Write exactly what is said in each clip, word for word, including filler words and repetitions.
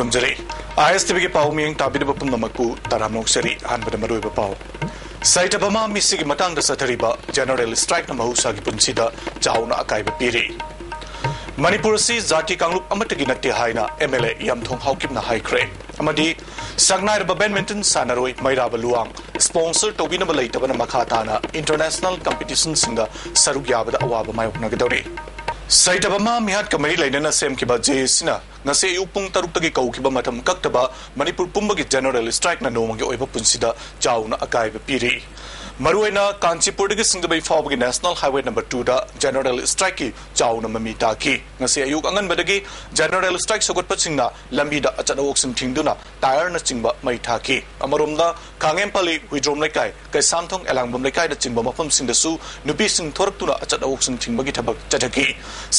ꯊꯝꯖꯔꯤ꯫ ꯑꯥꯏ ꯑꯦꯁ ꯇꯤ ꯚꯤꯒꯤ ꯄꯥꯎ ꯃꯤꯠꯌꯦꯡ ꯇꯥꯕꯤꯔꯤꯕ ꯄꯨꯝꯅꯃꯛꯄꯨ ꯇꯔꯥꯝꯅ ꯑꯣꯛꯆꯔꯤ꯫ ꯑꯍꯥꯟꯕꯗ ꯃꯔꯨꯑꯣꯏꯕ ꯄꯥꯎ꯫ ꯁꯍꯤꯗ꯭ꯌꯥꯕꯥꯃꯥ ꯃꯤꯁꯤꯒꯤ ꯃꯇꯥꯡꯗ ꯆꯠꯊꯔꯤꯕ ꯖꯦꯅꯔꯦꯜ ꯁ꯭ꯇ꯭ꯔꯥꯏꯛꯅ ꯃꯍꯧꯁꯥꯒꯤ ꯄꯨꯟꯁꯤꯗ ꯆꯥꯎꯅ ꯑꯀꯥꯏꯕ ꯄꯤꯔꯤ꯫ ꯃꯅꯤꯄꯨꯔ ꯑꯁꯤ ꯖꯥꯇꯤ ꯀꯥꯡꯂꯨꯞ ꯑꯃꯠꯇꯒꯤ ꯅꯠꯇꯦ ꯍꯥꯏꯅ ꯑꯦꯝ ꯑꯦꯜ ꯑꯦ ꯌꯥꯝꯊꯣꯡ ꯍꯥꯎꯀꯤꯞꯅ ꯍꯥꯏꯈ꯭ꯔꯦ꯫ ꯑꯃꯗꯤ ꯁꯛꯅꯥꯏꯔꯕ ꯕꯦꯗꯃꯤꯟꯇꯟ ꯁꯥꯟꯅꯔꯣꯏ ꯃꯩꯔꯥꯕ ꯂꯨꯋꯥꯡ ꯁ꯭ꯄꯣꯟꯁꯔ ꯇꯧꯕꯤꯅꯕ ꯂꯩꯇꯕꯅ ꯃꯈꯥ ꯇꯥꯅ ꯏꯟꯇꯔꯅꯦꯁꯅꯦꯜ ꯀꯝꯄꯤꯇꯤꯁꯟꯁꯤꯡꯗ ꯁꯔꯨꯛ ꯌꯥꯕꯗ ꯑꯋꯥꯕ ꯃꯥꯌꯣꯛꯅꯒꯗꯧꯔꯤ꯫ ꯁꯍꯤꯗ꯭ꯌꯥꯕꯥꯃꯥ ꯃꯤꯍꯥꯠꯀ ꯃꯔꯤ ꯂꯩꯅꯅ ꯁꯦꯝꯈꯤꯕ ꯖꯦ ꯑꯦ ꯁꯤꯅ ꯉꯁꯤ ꯑꯌꯨꯛ ꯄꯨꯡ ꯇꯔꯨꯛꯇꯒꯤ ꯀꯧꯈꯤꯕ ꯃꯇꯝ ꯀꯛꯇꯕ ꯃꯅꯤꯄꯨꯔ ꯄꯨꯝꯕꯒꯤ ꯖꯦꯅꯔꯦꯜ ꯁ꯭ꯇ꯭ꯔꯥꯏꯛꯅ ꯅꯣꯡꯃꯒꯤ ꯑꯣꯏꯕ ꯄꯨꯟꯁꯤꯗ ꯆꯥꯎꯅ ꯑꯀꯥꯏꯕ ꯄꯤꯔꯤ꯫ ꯃꯔꯨꯑꯣꯏꯅ ꯀꯥꯟꯆꯤꯄꯨꯔꯗꯒꯤ ꯁꯤꯡꯖꯃꯩ ꯐꯥꯎꯕꯒꯤ ꯅꯦꯁꯅꯦꯜ ꯍꯥꯏꯋꯦ ꯅꯝꯕꯔ ꯇꯨꯗ ꯖꯦꯅꯔꯦꯜ ꯁ꯭ꯇ꯭ꯔꯥꯏꯛꯀꯤ ꯆꯥꯎꯅ ꯃꯃꯤ ꯇꯥꯈꯤ꯫ ꯉꯁꯤ ꯑꯌꯨꯛ ꯑꯉꯟꯕꯗꯒꯤ ꯖꯦꯅꯔꯦꯜ ꯁ꯭ꯇ꯭ꯔꯥꯏꯛ ꯁꯧꯒꯠꯄꯁꯤꯡꯅ ꯂꯝꯕꯤꯗ ꯑꯆꯠ ꯑꯋꯣꯛꯁꯤꯡ ꯊꯤꯡꯗꯨꯅ ꯇꯥꯌꯔꯅꯆꯤꯡꯕ ꯃꯩ ꯊꯥꯈꯤ꯫ ꯑꯃꯔꯣꯝꯗ, ꯈꯥꯉꯦꯝꯄꯂꯤ, ꯍꯨꯏꯗ꯭ꯔꯣꯝ ꯂꯩꯀꯥꯏ, ꯀꯩꯁꯥꯝꯊꯣꯡ, ꯑꯦꯂꯥꯡꯕꯝ ꯂꯩꯀꯥꯏꯅꯆꯤꯡꯕ ꯃꯐꯝꯁꯤꯡꯗꯁꯨ ꯅꯨꯄꯤꯁꯤꯡ ꯊꯣꯔꯛꯇꯨꯅ ꯑꯆꯠ ꯑꯋꯣꯛꯁꯤꯡ ꯊꯤꯡꯕꯒꯤ ꯊꯕꯛ ꯆꯠꯊꯈꯤ꯫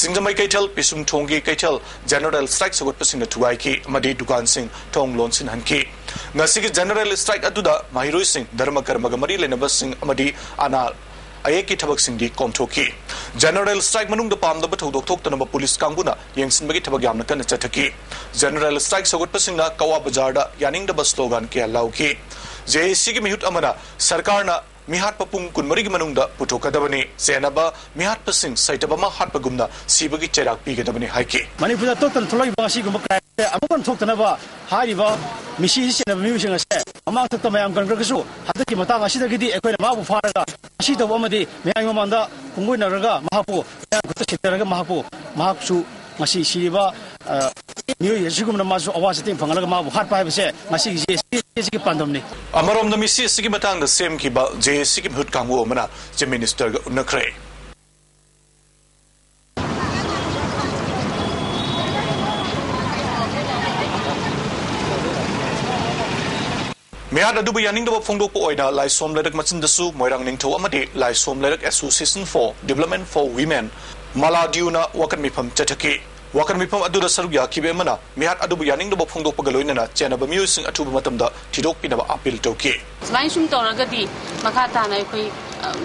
ꯁꯤꯡꯖꯃꯩ ꯀꯩꯊꯦꯜ, ꯄꯤꯁꯨꯝꯊꯣꯡꯒꯤ ꯀꯩꯊꯦꯜ ꯖꯦꯅꯔꯦꯜ ꯁ꯭ꯇ꯭ꯔꯥꯏꯛ ꯁꯧꯒꯠꯄꯁꯤꯡꯅ ꯊꯨꯒꯥꯏꯈꯤ ꯑꯃꯗꯤ ꯗꯨꯀꯥꯟꯁꯤꯡ ꯊꯣꯡ ꯂꯣꯟꯁꯤꯟꯍꯟꯈꯤ꯫ ꯉꯁꯤꯒꯤ ꯖꯦꯅꯔꯦꯜ ꯁ꯭ꯇ꯭ꯔꯥꯏꯛ ꯑꯗꯨꯗ ꯃꯍꯩꯔꯣꯏꯁꯤꯡ, ꯙꯔꯃ ꯀꯔꯃꯒ ꯃꯔꯤ ꯂꯩꯅꯕꯁꯤꯡ ꯑꯃꯗꯤ ꯑꯅꯥ ꯑꯌꯦꯛꯀꯤ ꯊꯕꯛꯁꯤꯡꯗꯤ ꯀꯣꯝꯊꯣꯛꯈꯤ꯫ ꯖꯦꯅꯔꯦꯜ ꯁ꯭ꯇ꯭ꯔꯥꯏꯛ ꯃꯅꯨꯡꯗ ꯄꯥꯝꯗꯕ ꯊꯧꯗꯣꯛ ꯊꯣꯛꯇꯅꯕ ꯄꯨꯂꯤꯁ ꯀꯥꯡꯕꯨꯅ ꯌꯦꯡꯁꯤꯟꯕꯒꯤ ꯊꯕꯛ ꯌꯥꯝꯅ ꯀꯟꯅ ꯆꯠꯊꯈꯤ꯫ ꯖꯦꯅꯔꯦꯜ ꯁ꯭ꯇ꯭ꯔꯥꯏꯛ ꯁꯧꯒꯠꯄꯁꯤꯡꯅ ꯀꯋꯥ ꯕꯖꯥꯔꯗ ꯌꯥꯅꯤꯡꯗꯕ ꯁ꯭ꯂꯣꯒꯥꯟ ꯀꯌꯥ ꯂꯥꯎꯈꯤ꯫ ꯖꯦ ꯑꯦ ꯁꯤꯒꯤ ꯃꯤꯍꯨꯠ ꯑꯃꯅ ꯁꯔꯀꯥꯔꯅ ꯃꯤꯍꯥꯠꯄ ꯄꯨꯡ ꯀꯨꯟꯃꯔꯤꯒꯤ ꯃꯅꯨꯡꯗ ꯄꯨꯊꯣꯛꯀꯗꯕꯅꯤ, ꯆꯦꯟꯅꯕ ꯃꯤꯍꯥꯠꯄꯁꯤꯡ ꯁꯍꯤꯗ꯭ꯌꯥꯕꯥꯃꯥ ꯍꯥꯠꯄꯒꯨꯝꯅ ꯁꯤꯕꯒꯤ ꯆꯩꯔꯥꯛ ꯄꯤꯒꯗꯕꯅꯤ ꯍꯥꯏꯈꯤ꯫ ꯃꯅꯤꯄꯨꯔꯗ ꯊꯣꯛꯇꯅ ꯊꯣꯛꯂꯛꯏꯕ ꯑꯁꯤꯒꯨꯝꯕ ꯀ꯭ꯔꯥꯏꯝꯁꯦ ꯑꯃꯨꯛ ꯍꯟꯅ ꯊꯣꯛꯇꯅꯕ ꯍꯥꯏꯔꯤꯕ ꯃꯤꯁꯤꯁꯤ ꯆꯦꯟꯅꯕ ꯃꯤꯑꯣꯏꯁꯤꯡ ꯑꯁꯦ ꯃꯃꯥꯡ ꯊꯛꯇ ꯃꯌꯥꯝ ꯀꯟꯈ꯭ꯔꯒꯁꯨ ꯍꯟꯗꯛꯀꯤ ꯃꯇꯥꯡ ꯑꯁꯤꯗꯒꯤꯗꯤ ꯑꯩꯈꯣꯏꯅ ꯃꯥꯕꯨ ꯐꯥꯔꯒ ꯃꯁꯤ ꯇꯧꯕ ꯑꯃꯗꯤ ꯃꯌꯥꯝꯒꯤ ꯃꯃꯥꯡꯗ ꯈꯣꯡꯒꯣꯏꯅꯔꯒ ꯃꯍꯥꯛꯄꯨ ꯃꯌꯥꯝ ꯈꯨꯠꯇ ꯁꯤꯟꯅꯔꯒ ꯃꯍꯥꯛꯄꯨ, ꯃꯍꯥꯛꯁꯨ ꯉꯁꯤ ꯁꯤꯔꯤꯕ, ꯑ, ꯃꯤꯑꯣꯏ ꯑꯁꯤꯒꯨꯝꯅ ꯃꯥꯁꯨ ꯑꯋꯥ ꯆꯩꯊꯦꯡ ꯐꯪꯍꯜꯂꯒ ꯃꯥꯕꯨ ꯍꯥꯠꯄ ꯍꯥꯏꯕꯁꯦ ꯉꯁꯤꯒꯤ ꯖꯦ ꯑꯦ ꯁꯤꯒꯤ ꯄꯥꯟꯗꯝꯅꯤ꯫ ꯑꯃꯔꯣꯝꯗ ꯃꯤꯁꯤ ꯑꯁꯤꯒꯤ ꯃꯇꯥꯡꯗ ꯁꯦꯝꯈꯤꯕ ꯖꯦ ꯑꯦ ꯁꯤꯒꯤ ꯃꯤꯍꯨꯠ ꯀꯥꯡꯕꯨ ꯑꯃꯅ ꯆꯤꯐ ꯃꯤꯅꯤꯁꯇꯔꯒ ꯎꯅꯈ꯭ꯔꯦ꯫ ꯃꯤꯍꯥꯠ ꯑꯗꯨꯕꯨ ꯌꯥꯅꯤꯡꯗꯕ ꯐꯣꯡꯗꯣꯛꯄ ꯑꯣꯏꯅ ꯂꯥꯏꯁꯣꯝ ꯂꯩꯔꯛ ꯃꯆꯤꯟꯗꯁꯨ ꯃꯣꯏꯔꯥꯡ ꯅꯤꯡꯊꯧ ꯑꯃꯗꯤ ꯂꯥꯏꯁꯣꯝ ꯂꯩꯔꯛ Association for Development for Women, ꯃꯥꯂꯥꯗ꯭ꯌꯨꯅ ꯋꯥꯀꯠ ꯃꯤꯐꯝ ꯆꯠꯊꯈꯤ꯫ ꯋꯥꯀꯠ ꯃꯤꯐꯝ ꯑꯗꯨꯗ ꯁꯔꯨꯛ ꯌꯥꯈꯤꯕ ꯑꯃꯅ ꯃꯤꯍꯥꯠ ꯑꯗꯨꯕꯨ ꯌꯥꯅꯤꯡꯗꯕ ꯐꯣꯡꯗꯣꯛꯄꯒ ꯂꯣꯏꯅꯅ ꯆꯦꯟꯅꯕ ꯃꯤꯑꯣꯏꯁꯤꯡ ꯑꯊꯨꯕ ꯃꯇꯝꯗ ꯊꯤꯗꯣꯛꯄꯤꯅꯕ ꯑꯥꯄꯤꯜ ꯇꯧꯈꯤ꯫ ꯁꯨꯃꯥꯏꯅ ꯁꯨꯝ ꯇꯧꯔꯒꯗꯤ ꯃꯈꯥ ꯇꯥꯅ ꯑꯩꯈꯣꯏ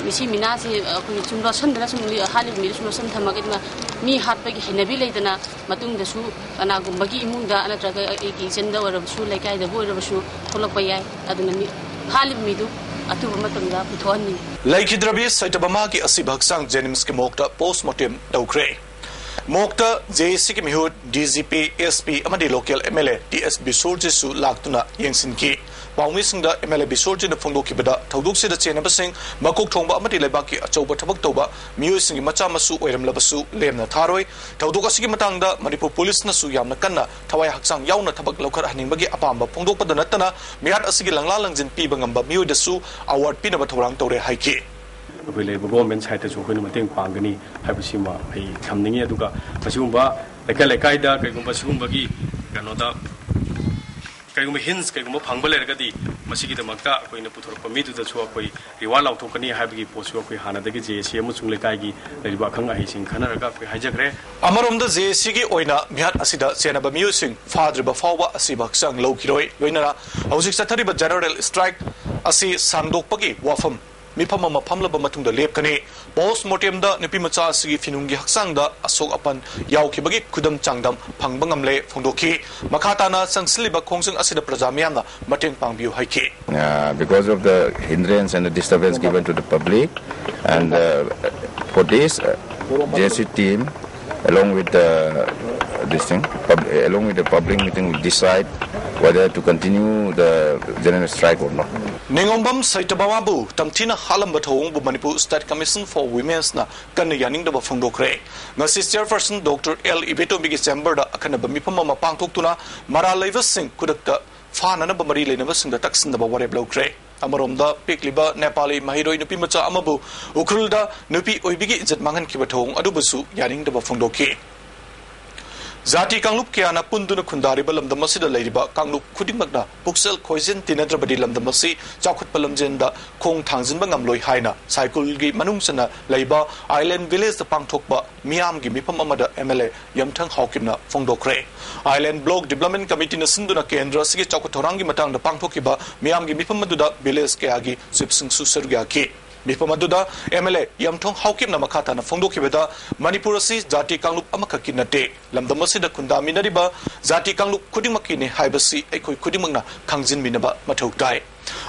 ꯃꯤꯁꯤ ꯃꯤꯅꯥꯁꯤ ꯑꯩꯈꯣꯏ ꯁꯨꯝ ꯂꯣꯠꯁꯤꯟꯗꯅ ꯁꯨꯝ ꯍꯥꯠꯂꯤꯕ ꯃꯤꯗꯨ ꯁꯨꯝ ꯂꯣꯠꯁꯤꯟ ꯊꯝꯃꯒ ꯃꯤ ꯍꯥꯠꯄꯒꯤ ꯍꯩꯅꯕꯤ ꯂꯩꯗꯅ ꯃꯇꯨꯡꯗꯁꯨ ꯀꯅꯥꯒꯨꯝꯕꯒꯤ ꯏꯃꯨꯡꯗ ꯅꯠꯇ꯭ꯔꯒ ꯑꯩꯒꯤ ꯏꯆꯟꯗ ꯑꯣꯏꯔꯕꯁꯨ, ꯂꯩꯀꯥꯏꯗꯕꯨ ꯑꯣꯏꯔꯕꯁꯨ ꯊꯣꯛꯂꯛꯄ ꯌꯥꯏ꯫ ꯑꯗꯨꯅ ꯃꯤ ꯍꯥꯠꯂꯤꯕ ꯃꯤꯗꯨ ꯑꯊꯨꯕ ꯃꯇꯝꯗ ꯄꯨꯊꯣꯛꯍꯟꯅꯤꯡꯉꯤ꯫ ꯂꯩꯈꯤꯗ꯭ꯔꯕꯤ ꯁꯩꯇꯕꯃꯥꯒꯤ ꯑꯁꯤꯕ ꯍꯛꯆꯥꯡ JNIMSꯀꯤ morgueꯇ post mortem ꯇꯧꯈ꯭ꯔꯦ꯫ Morgueꯇ JACꯒꯤ ꯃꯤꯍꯨꯠ, DGP, SP ꯑꯃꯗꯤ local MLA ꯇꯤ ꯑꯦꯁ ꯕꯤꯁꯣꯔꯖꯤꯠꯁꯨ ꯂꯥꯛꯇꯨꯅ ꯌꯦꯡꯁꯤꯟꯈꯤ꯫ ꯄꯥꯎꯃꯤꯁꯤꯡꯗ MLA ꯕꯤꯁꯣꯔꯖꯤꯠꯅ ꯐꯣꯡꯗꯣꯛꯈꯤꯕꯗ, ꯊꯧꯗꯣꯛꯁꯤꯗ ꯆꯦꯟꯅꯕꯁꯤꯡ, ꯃꯀꯣꯛ ꯊꯣꯡꯕ ꯑꯃꯗꯤ ꯂꯩꯕꯥꯛꯀꯤ ꯑꯆꯧꯕ ꯊꯕꯛ ꯇꯧꯕ ꯃꯤꯑꯣꯏꯁꯤꯡꯒꯤ ꯃꯆꯥ ꯃꯁꯨ ꯑꯣꯏꯔꯝꯂꯕꯁꯨ ꯂꯦꯝꯅ ꯊꯥꯔꯣꯏ꯫ ꯊꯧꯗꯣꯛ ꯑꯁꯤꯒꯤ ꯃꯇꯥꯡꯗ ꯃꯅꯤꯄꯨꯔ ꯄꯨꯂꯤꯁꯅꯁꯨ ꯌꯥꯝꯅ ꯀꯟꯅ ꯊꯋꯥꯏ ꯍꯛꯆꯥꯡ ꯌꯥꯎꯅ ꯊꯕꯛ ꯂꯧꯈꯠꯍꯟꯅꯤꯡꯕꯒꯤ ꯑꯄꯥꯝꯕ ꯐꯣꯡꯗꯣꯛꯄꯗ ꯅꯠꯇꯅ, ꯃꯤꯍꯥꯠ ꯑꯁꯤꯒꯤ ꯂꯪꯂꯥ ꯂꯪꯖꯤꯟ ꯄꯤꯕ ꯉꯝꯕ ꯃꯤꯑꯣꯏꯗꯁꯨ award ꯄꯤꯅꯕ ꯊꯧꯔꯥꯡ ꯇꯧꯔꯦ ꯍꯥꯏꯈꯤ꯫ ꯑꯩꯈꯣꯏ ꯂꯩꯔꯤꯕ government sideꯇꯁꯨ ꯑꯩꯈꯣꯏꯅ ꯃꯇꯦꯡ ꯄꯥꯡꯒꯅꯤ ꯍꯥꯏꯕꯁꯤꯃ ꯑꯩ ꯊꯝꯅꯤꯡꯉꯤ꯫ ꯑꯗꯨꯒ ꯃꯁꯤꯒꯨꯝꯕ ꯂꯩꯀꯥꯏ ꯂꯩꯀꯥꯏꯗ ꯀꯩꯒꯨꯝꯕ ꯁꯤꯒꯨꯝꯕꯒꯤ ꯀꯩꯅꯣꯗ ꯀꯩꯒꯨꯝꯕ hints ꯀꯩꯒꯨꯝꯕ ꯐꯪꯕ ꯂꯩꯔꯒꯗꯤ, ꯃꯁꯤꯒꯤꯗꯃꯛꯇ ꯑꯩꯈꯣꯏꯅ ꯄꯨꯊꯣꯔꯛꯄ ꯃꯤꯗꯨꯗꯁꯨ ꯑꯩꯈꯣꯏ reward ꯂꯥꯎꯊꯣꯛꯀꯅꯤ ꯍꯥꯏꯕꯒꯤ ꯄꯣꯠꯁꯨ ꯑꯩꯈꯣꯏ ꯍꯥꯟꯅꯗꯒꯤ JAC ꯑꯃꯁꯨꯡ ꯂꯩꯀꯥꯏꯒꯤ ꯂꯩꯔꯤꯕ ꯑꯈꯪ ꯑꯍꯩꯁꯤꯡ ꯈꯟꯅꯔꯒ ꯑꯩꯈꯣꯏ ꯍꯥꯏꯖꯈ꯭ꯔꯦ꯫ ꯑꯃꯔꯣꯝꯗ, JACꯒꯤ ꯑꯣꯏꯅ ꯃꯤꯍꯥꯠ ꯑꯁꯤꯗ ꯆꯦꯟꯅꯕ ꯃꯤꯑꯣꯏꯁꯤꯡ ꯐꯥꯗ꯭ꯔꯤꯕ ꯐꯥꯎꯕ ꯑꯁꯤꯕ ꯍꯛꯆꯥꯡ ꯂꯧꯈꯤꯔꯣꯏ꯫ ꯂꯣꯏꯅꯅ ꯍꯧꯖꯤꯛ ꯆꯠꯊꯔꯤꯕ general strike ꯑꯁꯤ ꯁꯥꯡꯗꯣꯛꯄꯒꯤ ꯋꯥꯐꯝ ꯃꯤꯐꯝ ꯑꯃ ꯐꯝꯂꯕ ꯃꯇꯨꯡꯗ ꯂꯦꯞꯀꯅꯤ꯫ Post mortemꯗ ꯅꯨꯄꯤ ꯃꯆꯥ ꯑꯁꯤꯒꯤ ꯐꯤꯅꯨꯡꯒꯤ ꯍꯛꯆꯥꯡꯗ ꯑꯁꯣꯛ ꯑꯄꯟ ꯌꯥꯎꯈꯤꯕꯒꯤ ꯈꯨꯗꯝ ꯆꯥꯡꯗꯝ ꯐꯪꯕ ꯉꯝꯂꯦ ꯐꯣꯡꯗꯣꯛꯈꯤ꯫ ꯃꯈꯥ ꯇꯥꯅ ꯆꯪꯁꯤꯜꯂꯤꯕ ꯈꯣꯡꯖꯪ ꯑꯁꯤꯗ ꯄ꯭ꯔꯖꯥ ꯃꯤꯌꯥꯝꯅ ꯃꯇꯦꯡ ꯄꯥꯡꯕꯤꯌꯨ ꯍꯥꯏꯈꯤ꯫ Uh, because of the hindrance and the disturbance given to the public, and uh, for this, uh, JAC team, along with the this thing, pub- along with the public meeting, will decide whether to continue the general strike or not. ꯅꯤꯉꯣꯝꯕꯝ ꯁꯩꯇꯕꯃꯥꯕꯨ ꯇꯝꯊꯤꯅ ꯍꯥꯠꯂꯝꯕ ꯊꯧꯑꯣꯡꯕꯨ Manipur State Commission for Womenꯅ ꯀꯟꯅ ꯌꯥꯅꯤꯡꯗꯕ ꯐꯣꯡꯗꯣꯛꯈ꯭ꯔꯦ꯫ ꯉꯁꯤ chairperson Doctor L ꯏꯕꯦꯇꯣꯝꯕꯤꯒꯤ chamberꯗ ꯑꯈꯟꯅꯕ ꯃꯤꯐꯝ ꯑꯃ ꯄꯥꯡꯊꯣꯛꯇꯨꯅ ꯃꯔꯥꯜ ꯂꯩꯕꯁꯤꯡ ꯈꯨꯗꯛꯇ ꯐꯥꯅꯅꯕ ꯃꯔꯤ ꯂꯩꯅꯕꯁꯤꯡꯗ ꯇꯛꯁꯤꯟꯅꯕ ꯋꯥꯔꯦꯞ ꯂꯧꯈ꯭ꯔꯦ꯫ ꯑꯃꯔꯣꯝꯗ, ꯄꯤꯛꯂꯤꯕ ꯅꯦꯄꯥꯂꯤ ꯃꯍꯩꯔꯣꯏ ꯅꯨꯄꯤ ꯃꯆꯥ ꯑꯃꯕꯨ ꯎꯈ꯭ꯔꯨꯜꯗ ꯅꯨꯄꯤ ꯑꯣꯏꯕꯤꯒꯤ ꯏꯖꯠ ꯃꯥꯡꯍꯟꯈꯤꯕ ꯊꯧꯑꯣꯡ ꯑꯗꯨꯕꯨꯁꯨ ꯌꯥꯅꯤꯡꯗꯕ ꯐꯣꯡꯗꯣꯛꯈꯤ꯫ ꯖꯥꯇꯤ ꯀꯥꯡꯂꯨꯞ ꯀꯌꯥꯅ ꯄꯨꯟꯗꯨꯅ ꯈꯨꯟꯗꯥꯔꯤꯕ ꯂꯝꯗꯝ ꯑꯁꯤꯗ ꯂꯩꯔꯤꯕ ꯀꯥꯡꯂꯨꯞ ꯈꯨꯗꯤꯡꯃꯛꯅ ꯄꯨꯛꯆꯦꯜ ꯈꯣꯏꯖꯤꯟ ꯇꯤꯟꯅꯗ꯭ꯔꯕꯗꯤ ꯂꯝꯗꯝ ꯑꯁꯤ ꯆꯥꯎꯈꯠꯄ ꯂꯝꯖꯦꯟꯗ ꯈꯣꯡ ꯊꯥꯡꯖꯤꯟꯕ ꯉꯝꯂꯣꯏ ꯍꯥꯏꯅ ꯁꯥꯏꯀꯨꯜꯒꯤ ꯃꯅꯨꯡ ꯆꯟꯅ ꯂꯩꯕ Island Villageꯇ ꯄꯥꯡꯊꯣꯛꯄ ꯃꯤꯌꯥꯝꯒꯤ ꯃꯤꯐꯝ ꯑꯃꯗ MLA ꯌꯝꯊꯪ ꯍꯥꯎꯀꯤꯞꯅ ꯐꯣꯡꯗꯣꯛꯈ꯭ꯔꯦ꯫ Island Block Development Committeeꯅ ꯁꯤꯟꯗꯨꯅ ꯀꯦꯟꯗ꯭ꯔ ꯑꯁꯤꯒꯤ ꯆꯥꯎꯈꯠ ꯊꯧꯔꯥꯡꯒꯤ ꯃꯇꯥꯡꯗ ꯄꯥꯡꯊꯣꯛꯈꯤꯕ ꯃꯤꯌꯥꯝꯒꯤ ꯃꯤꯐꯝ ꯑꯗꯨꯗ village ꯀꯌꯥꯒꯤ chiefꯁꯤꯡꯁꯨ ꯁꯔꯨꯛ ꯌꯥꯈꯤ꯫ ꯃꯤꯐꯝ ꯑꯗꯨꯗ ꯑꯦꯝ ꯑꯦꯜ ꯑꯦ ꯌꯥꯝꯊꯣꯡ ꯍꯥꯎꯀꯤꯞꯅ ꯃꯈꯥ ꯇꯥꯅ ꯐꯣꯡꯗꯣꯛꯈꯤꯕꯗ, ꯃꯅꯤꯄꯨꯔ ꯑꯁꯤ ꯖꯥꯇꯤ ꯀꯥꯡꯂꯨꯞ ꯑꯃꯈꯛꯀꯤ ꯅꯠꯇꯦ, ꯂꯝꯗꯝ ꯑꯁꯤꯗ ꯈꯨꯟꯗꯥꯃꯤꯟꯅꯔꯤꯕ ꯖꯥꯇꯤ ꯀꯥꯡꯂꯨꯞ ꯈꯨꯗꯤꯡꯃꯛꯀꯤꯅꯤ ꯍꯥꯏꯕꯁꯤ ꯑꯩꯈꯣꯏ ꯈꯨꯗꯤꯡꯃꯛꯅ ꯈꯪꯖꯤꯟꯃꯤꯟꯅꯕ ꯃꯊꯧ ꯇꯥꯏ꯫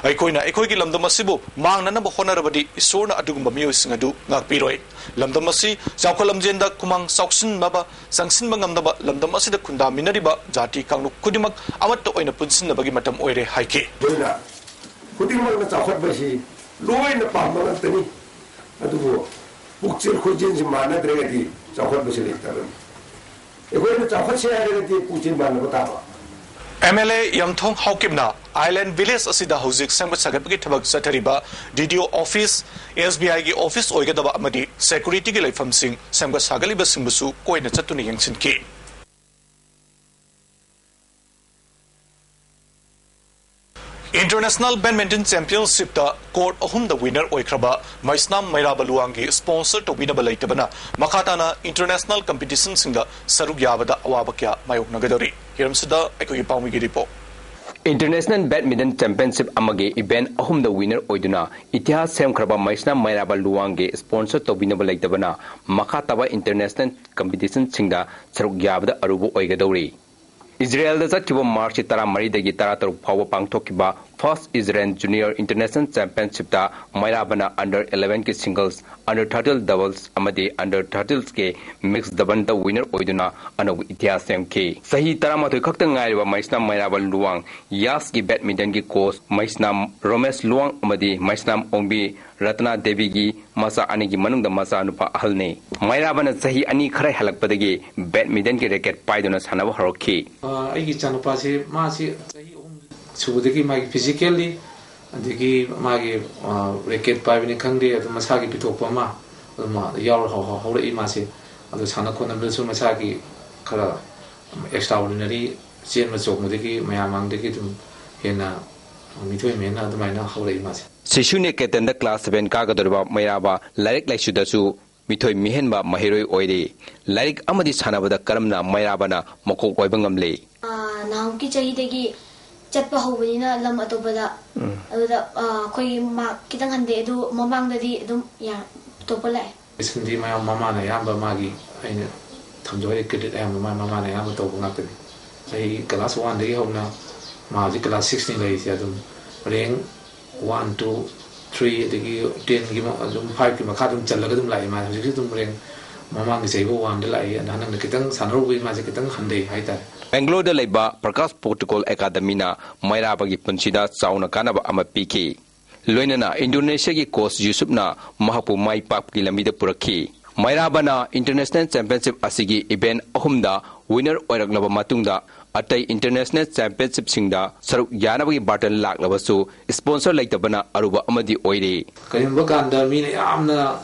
ꯑꯩꯈꯣꯏꯅ ꯑꯩꯈꯣꯏꯒꯤ ꯂꯝꯗꯝ ꯑꯁꯤꯕꯨ ꯃꯥꯡꯅꯅꯕ ꯍꯣꯠꯅꯔꯕꯗꯤ ꯏꯁꯣꯔꯅ ꯑꯗꯨꯒꯨꯝꯕ ꯃꯤꯑꯣꯏꯁꯤꯡ ꯑꯗꯨ ꯉꯥꯛꯄꯤꯔꯣꯏ꯫ ꯂꯝꯗꯝ ꯑꯁꯤ ꯆꯥꯎꯈꯠ ꯂꯝꯖꯦꯟꯗ ꯈꯨꯃꯥꯡ ꯆꯥꯎꯁꯤꯟꯅꯕ, ꯆꯪꯁꯤꯟꯕ ꯉꯝꯅꯕ ꯂꯝꯗꯝ ꯑꯁꯤꯗ ꯈꯨꯟꯗꯥꯃꯤꯟꯅꯔꯤꯕ ꯖꯥꯇꯤ ꯀꯥꯡꯂꯨꯞ ꯈꯨꯗꯤꯡꯃꯛ ꯑꯃꯠꯇ ꯑꯣꯏꯅ ꯄꯨꯟꯁꯤꯟꯅꯕꯒꯤ ꯃꯇꯝ ꯑꯣꯏꯔꯦ ꯍꯥꯏꯈꯤ꯫ ꯑꯗꯨꯅ ꯈꯨꯗꯤꯡꯃꯛꯅ ꯆꯥꯎꯈꯠꯄꯁꯤ ꯂꯣꯏꯅ ꯄꯥꯝꯕ ꯉꯥꯛꯇꯅꯤ꯫ ꯑꯗꯨꯕꯨ ꯄꯨꯛꯆꯦꯜ ꯈꯣꯏꯖꯦꯜꯁꯤ ꯃꯥꯟꯅꯗ꯭ꯔꯒꯗꯤ ꯆꯥꯎꯈꯠꯄꯁꯤ ꯂꯩꯇꯕꯅꯤ꯫ ꯑꯩꯈꯣꯏꯅ ꯆꯥꯎꯈꯠꯁꯦ ꯍꯥꯏꯔꯒꯗꯤ ꯄꯨꯛꯆꯦꯜ ꯃꯥꯟꯅꯕ ꯇꯥꯕ꯫ ꯑꯦꯝ ꯑꯦꯜ ꯑꯦ ꯌꯥꯝꯊꯣꯡ ꯍꯥꯎꯀꯤꯞꯅ ꯑꯥꯏꯂꯦꯟ ꯚꯤꯂꯦꯖ ꯑꯁꯤꯗ ꯍꯧꯖꯤꯛ ꯁꯦꯝꯒꯠ ꯁꯥꯒꯠꯄꯒꯤ ꯊꯕꯛ ꯆꯠꯊꯔꯤꯕ D D O office, S B ꯑꯥꯏꯒꯤ ꯑꯣꯐꯤꯁ ꯑꯣꯏꯒꯗꯕ ꯑꯃꯗꯤ ꯁꯦꯀ꯭ꯌꯨꯔꯤꯇꯤꯒꯤ ꯂꯩꯐꯝꯁꯤꯡ ꯁꯦꯝꯒꯠ ꯁꯥꯒꯠꯂꯤꯕꯁꯤꯡꯕꯨꯁꯨ ꯀꯣꯏꯅ ꯆꯠꯇꯨꯅ ꯌꯦꯡꯁꯤꯟꯈꯤ꯫ ꯏꯟꯇꯔꯅꯦꯁꯅꯦꯜ ꯕꯦꯗꯃꯤꯟꯇꯟ ꯆꯦꯝꯄꯤꯌꯟꯁꯤꯞꯇ ꯀꯣꯔꯠ ꯑꯍꯨꯝꯗ ꯋꯤꯅꯔ ꯑꯣꯏꯈ꯭ꯔꯕ ꯃꯩꯁꯅꯥꯝ ꯃꯩꯔꯥꯕ ꯂꯨꯋꯥꯡꯒꯤ ꯁ꯭ꯄꯣꯟꯁꯔ ꯇꯧꯕꯤꯅꯕ ꯂꯩꯇꯕꯅ ꯃꯈꯥ ꯇꯥꯅ ꯏꯟꯇꯔꯅꯦꯁꯅꯦꯜ ꯀꯝꯄꯤꯇꯤꯁꯟꯁꯤꯡꯗ ꯁꯔꯨꯛ ꯌꯥꯕꯗ ꯑꯋꯥꯕ ꯀꯌꯥ ꯃꯥꯌꯣꯛꯅꯒꯗꯧꯔꯤ꯫ ꯍꯤꯔꯝꯁꯤꯗ ꯑꯩꯈꯣꯏꯒꯤ ꯄꯥꯎꯃꯤꯒꯤ ꯔꯤꯄꯣꯔꯠ꯫ ꯏꯟꯇꯔꯅꯦꯁꯅꯦꯜ ꯕꯦꯗꯃꯤꯟꯇꯟ ꯆꯦꯝꯄꯤꯌꯟꯁꯤꯞ ꯑꯃꯒꯤ ꯏꯚꯦꯟꯠ ꯑꯍꯨꯝꯗ ꯋꯤꯅꯔ ꯑꯣꯏꯗꯨꯅ ꯏꯇꯤꯍꯥꯁ ꯁꯦꯝꯈ꯭ꯔꯕ ꯃꯩꯁꯅꯥꯝ ꯃꯩꯔꯥꯕ ꯂꯨꯋꯥꯡꯒꯤ ꯁ꯭ꯄꯣꯟꯁꯔ ꯇꯧꯕꯤꯅꯕ ꯂꯩꯇꯕꯅ ꯃꯈꯥ ꯇꯥꯕ ꯏꯟꯇꯔꯅꯦꯁꯅꯦꯜ ꯀꯝꯄꯤꯇꯤꯁꯟꯁꯤꯡꯗ ꯁꯔꯨꯛ ꯌꯥꯕꯗ ꯑꯔꯨꯕ ꯑꯣꯏꯒꯗꯧꯔꯤ꯫ ꯏꯖꯔꯦꯜꯗ ꯆꯠꯈꯤꯕ ꯃꯥꯔꯆꯀꯤ ꯇꯔꯥꯃꯔꯤꯗꯒꯤ ꯇꯔꯥꯇꯔꯨꯛ ꯐꯥꯎꯕ ꯄꯥꯡꯊꯣꯛꯈꯤꯕ ꯐꯥꯔꯁ ꯏꯖꯔꯦꯜ ꯖꯨꯅꯤꯌꯔ ꯏꯟꯇꯔꯅꯦꯁꯅꯦꯜ ꯆꯦꯝꯄꯤꯌꯟꯁꯤꯞꯇ ꯃꯩꯔꯥꯕꯅ ꯑꯟꯗꯔ ꯏꯂꯦꯚꯦꯟꯒꯤ ꯁꯤꯡꯒꯜꯁ, ꯑꯟꯗꯔ ꯊꯥꯔꯇꯤꯟ ꯗꯕꯜꯁ ꯑꯃꯗꯤ ꯑꯟꯗꯔ ꯊꯥꯔꯇꯤꯟꯒꯤ ꯃꯤꯛꯁ ꯗꯕꯜꯗ ꯋꯤꯅꯔ ꯑꯣꯏꯗꯨꯅ ꯑꯅꯧꯕ ꯏꯇꯤꯍꯥꯁ ꯁꯦꯝꯈꯤ꯫ ꯆꯍꯤ ꯇꯔꯥꯃꯥꯊꯣꯏ ꯈꯛꯇ ꯉꯥꯏꯔꯤꯕ ꯃꯩꯁꯅꯥꯝ ꯃꯩꯔꯥꯕ ꯂꯨꯋꯥꯡ ꯌꯥꯁꯀꯤ ꯕꯦꯗꯃꯤꯟꯇꯟꯒꯤ ꯀꯣꯆ ꯃꯩꯁꯅꯥꯝ ꯔꯣꯃꯦꯁ ꯂꯨꯋꯥꯡ ꯑꯃꯗꯤ ꯃꯩꯁꯅꯥꯝ ꯑꯣꯡꯕꯤ ꯔꯇꯅꯥ ꯗꯦꯕꯤꯒꯤ ꯃꯆꯥ ꯑꯅꯤꯒꯤ ꯃꯅꯨꯡꯗ ꯃꯆꯥꯅꯨꯄꯥ ꯑꯍꯜꯅꯤ꯫ ꯃꯩꯔꯥꯕꯅ ꯆꯍꯤ ꯑꯅꯤ ꯈꯔ ꯍꯦꯜꯂꯛꯄꯗꯒꯤ ꯕꯦꯗꯃꯤꯟꯇꯟꯒꯤ ꯔꯦꯀꯦꯠ ꯄꯥꯏꯗꯨꯅ ꯁꯥꯟꯅꯕ ꯍꯧꯔꯛꯈꯤ꯫ ꯑ, ꯑꯩꯒꯤ ꯏꯆꯥꯅꯨꯄꯥꯁꯤ, ꯃꯥꯁꯤ ꯆꯍꯤ ꯑꯍꯨꯝ ꯁꯨꯕꯗꯒꯤ ꯃꯥꯒꯤ ꯐꯤꯖꯤꯀꯦꯜꯂꯤ, ꯑꯗꯒꯤ ꯃꯥꯒꯤ, ꯑ, ꯔꯦꯀꯦꯠ ꯄꯥꯏꯕꯅꯤ ꯈꯪꯗꯦ, ꯑꯗꯨꯝ ꯃꯁꯥꯒꯤ ꯄꯤꯊꯣꯛꯄ ꯑꯃ ꯑꯗꯨꯝ ꯌꯥꯎꯔ ꯍꯧ-, ꯍꯧ-, ꯍꯧꯔꯛꯏ ꯃꯥꯁꯦ꯫ ꯑꯗꯨ ꯁꯥꯟꯅ ꯈꯣꯠꯅꯕꯗꯁꯨ ꯃꯁꯥꯒꯤ ꯈꯔ ꯑꯦꯛꯁꯇ꯭ꯔꯥ ꯑꯣꯔꯗꯤꯅꯔꯤ ꯆꯦꯟꯕ ꯆꯣꯡꯕꯗꯒꯤ ꯃꯌꯥꯝ ꯃꯥꯡꯗꯒꯤ ꯑꯗꯨꯝ ꯍꯦꯟꯅ ꯃꯤꯊꯣꯏ ꯃꯍꯦꯟꯅ ꯑꯗꯨꯃꯥꯏꯅ ꯍꯧꯔꯛꯏ ꯃꯥꯁꯦ꯫ ꯁꯤꯁꯨ ꯅꯤꯀꯦꯇꯟꯗ ꯀ꯭ꯂꯥꯁ ꯁꯚꯦꯟ ꯀꯥꯒꯗꯧꯔꯤꯕ ꯃꯩꯔꯥꯕ ꯂꯥꯏꯔꯤꯛ ꯂꯥꯏꯁꯨꯗꯁꯨ ꯃꯤꯊꯣꯏ ꯃꯤꯍꯦꯟꯕ ꯃꯍꯩꯔꯣꯏ ꯑꯣꯏꯔꯤ꯫ ꯂꯥꯏꯔꯤꯛ ꯑꯃꯗꯤ ꯁꯥꯟꯅꯕꯗ ꯀꯔꯝꯅ ꯃꯩꯔꯥꯕꯅ ꯃꯀꯣꯛ ꯑꯣꯏꯕ ꯉꯝꯂꯤ? ꯑꯥ, ꯅꯍꯥꯟꯃꯨꯛꯀꯤ ꯆꯍꯤꯗꯒꯤ ꯆꯠꯄ ꯍꯧꯕꯅꯤꯅ ꯂꯝ ꯑꯇꯣꯞꯄꯗ꯫ ꯑꯗꯨꯗ ꯑ, ꯑꯩꯈꯣꯏꯒꯤ ꯃꯥꯔꯛ ꯈꯤꯇꯪ ꯍꯟꯊꯩ, ꯑꯗꯨ ꯃꯃꯥꯡꯗꯗꯤ ꯑꯗꯨꯝ ꯌꯥ- ꯇꯣꯞꯄ ꯂꯥꯛꯑꯦ꯫ ꯁꯤꯟꯗꯤ ꯃꯌꯥꯝ ꯃꯃꯥꯅ ꯑꯌꯥꯝꯕ ꯃꯥꯒꯤ ꯑꯩꯅ ꯊꯝꯖꯧ ꯍꯥꯏꯗꯤ ꯀ꯭ꯔꯦꯗꯤꯠ ꯑꯌꯥꯝꯕ ꯃꯥ ꯃꯃꯥꯅ ꯑꯌꯥꯝꯕ ꯇꯧꯕ ꯉꯥꯛꯇꯅꯤ꯫ ꯑꯩ ꯀ꯭ꯂꯥꯁ ꯋꯥꯟꯗꯒꯤ ꯍꯧꯅ ꯃꯥ ꯍꯧꯖꯤꯛ ꯀ꯭ꯂꯥꯁ ꯁꯤꯛꯁꯅꯤ ꯂꯩꯔꯤꯁꯦ, ꯑꯗꯨꯝ ꯔꯦꯡ ꯋꯥꯟ, ꯇꯨ, ꯊ꯭ꯔꯤ ꯑꯗꯒꯤ ꯇꯦꯟꯒꯤ ꯑꯗꯨꯝ ꯐꯥꯏꯚꯀꯤ ꯃꯈꯥ ꯑꯗꯨꯝ ꯆꯜꯂꯒ ꯑꯗꯨꯝ ꯂꯥꯛꯏ꯫ ꯃꯥ ꯍꯧꯖꯤꯛꯁꯨ ꯑꯗꯨꯝ ꯔꯦꯡ ꯃꯃꯥꯡꯒꯤ ꯆꯍꯤꯐꯥꯎ ꯋꯥꯟꯗ ꯂꯥꯛꯏ꯫ ꯑꯗ ꯍꯟꯗꯛꯅ ꯈꯤꯇꯪ ꯁꯥꯟꯅꯔꯨꯕꯒꯤ ꯃꯥꯁꯦ ꯈꯤꯇꯪ ꯍꯟꯊꯩ ꯍꯥꯏꯇꯥꯔꯦ꯫ ꯕꯦꯡꯒ꯭ꯂꯣꯔꯗ ꯂꯩꯕ ꯄ꯭ꯔꯀꯥꯁ ꯄꯣꯔꯇꯨꯒꯜ ꯑꯦꯀꯥꯗꯃꯤꯅ ꯃꯩꯔꯥꯕꯒꯤ ꯄꯨꯟꯁꯤꯗ ꯆꯥꯎꯅ ꯀꯥꯟꯅꯕ ꯑꯃ ꯄꯤꯈꯤ꯫ ꯂꯣꯏꯅꯅ ꯏꯟꯗꯣꯅꯦꯁꯤꯌꯥꯒꯤ ꯀꯣꯆ ꯌꯨꯁꯨꯞꯅ ꯃꯍꯥꯛꯄꯨ ꯃꯥꯏ ꯄꯥꯛꯄꯒꯤ ꯂꯝꯕꯤꯗ ꯄꯨꯔꯛꯈꯤ꯫ ꯃꯩꯔꯥꯕꯅ ꯏꯟꯇꯔꯅꯦꯁꯅꯦꯜ ꯆꯦꯝꯄꯤꯌꯟꯁꯤꯞ ꯑꯁꯤꯒꯤ ꯏꯚꯦꯟ ꯑꯍꯨꯝꯗ ꯋꯤꯅꯔ ꯑꯣꯏꯔꯛꯂꯕ ꯃꯇꯨꯡꯗ ꯑꯇꯩ ꯏꯟꯇꯔꯅꯦꯁꯅꯦꯜ ꯆꯦꯝꯄꯤꯌꯟꯁꯤꯞꯁꯤꯡꯗ ꯁꯔꯨꯛ ꯌꯥꯅꯕꯒꯤ ꯕꯥꯔꯇꯟ ꯂꯥꯛꯂꯕꯁꯨ ꯁ꯭ꯄꯣꯟꯁꯔ ꯂꯩꯇꯕꯅ ꯑꯔꯨꯕ ꯑꯃꯗꯤ ꯑꯣꯏꯔꯤ꯫ ꯀꯔꯤꯒꯨꯝꯕ ꯀꯥꯟꯗ ꯃꯤꯅ ꯌꯥꯝꯅ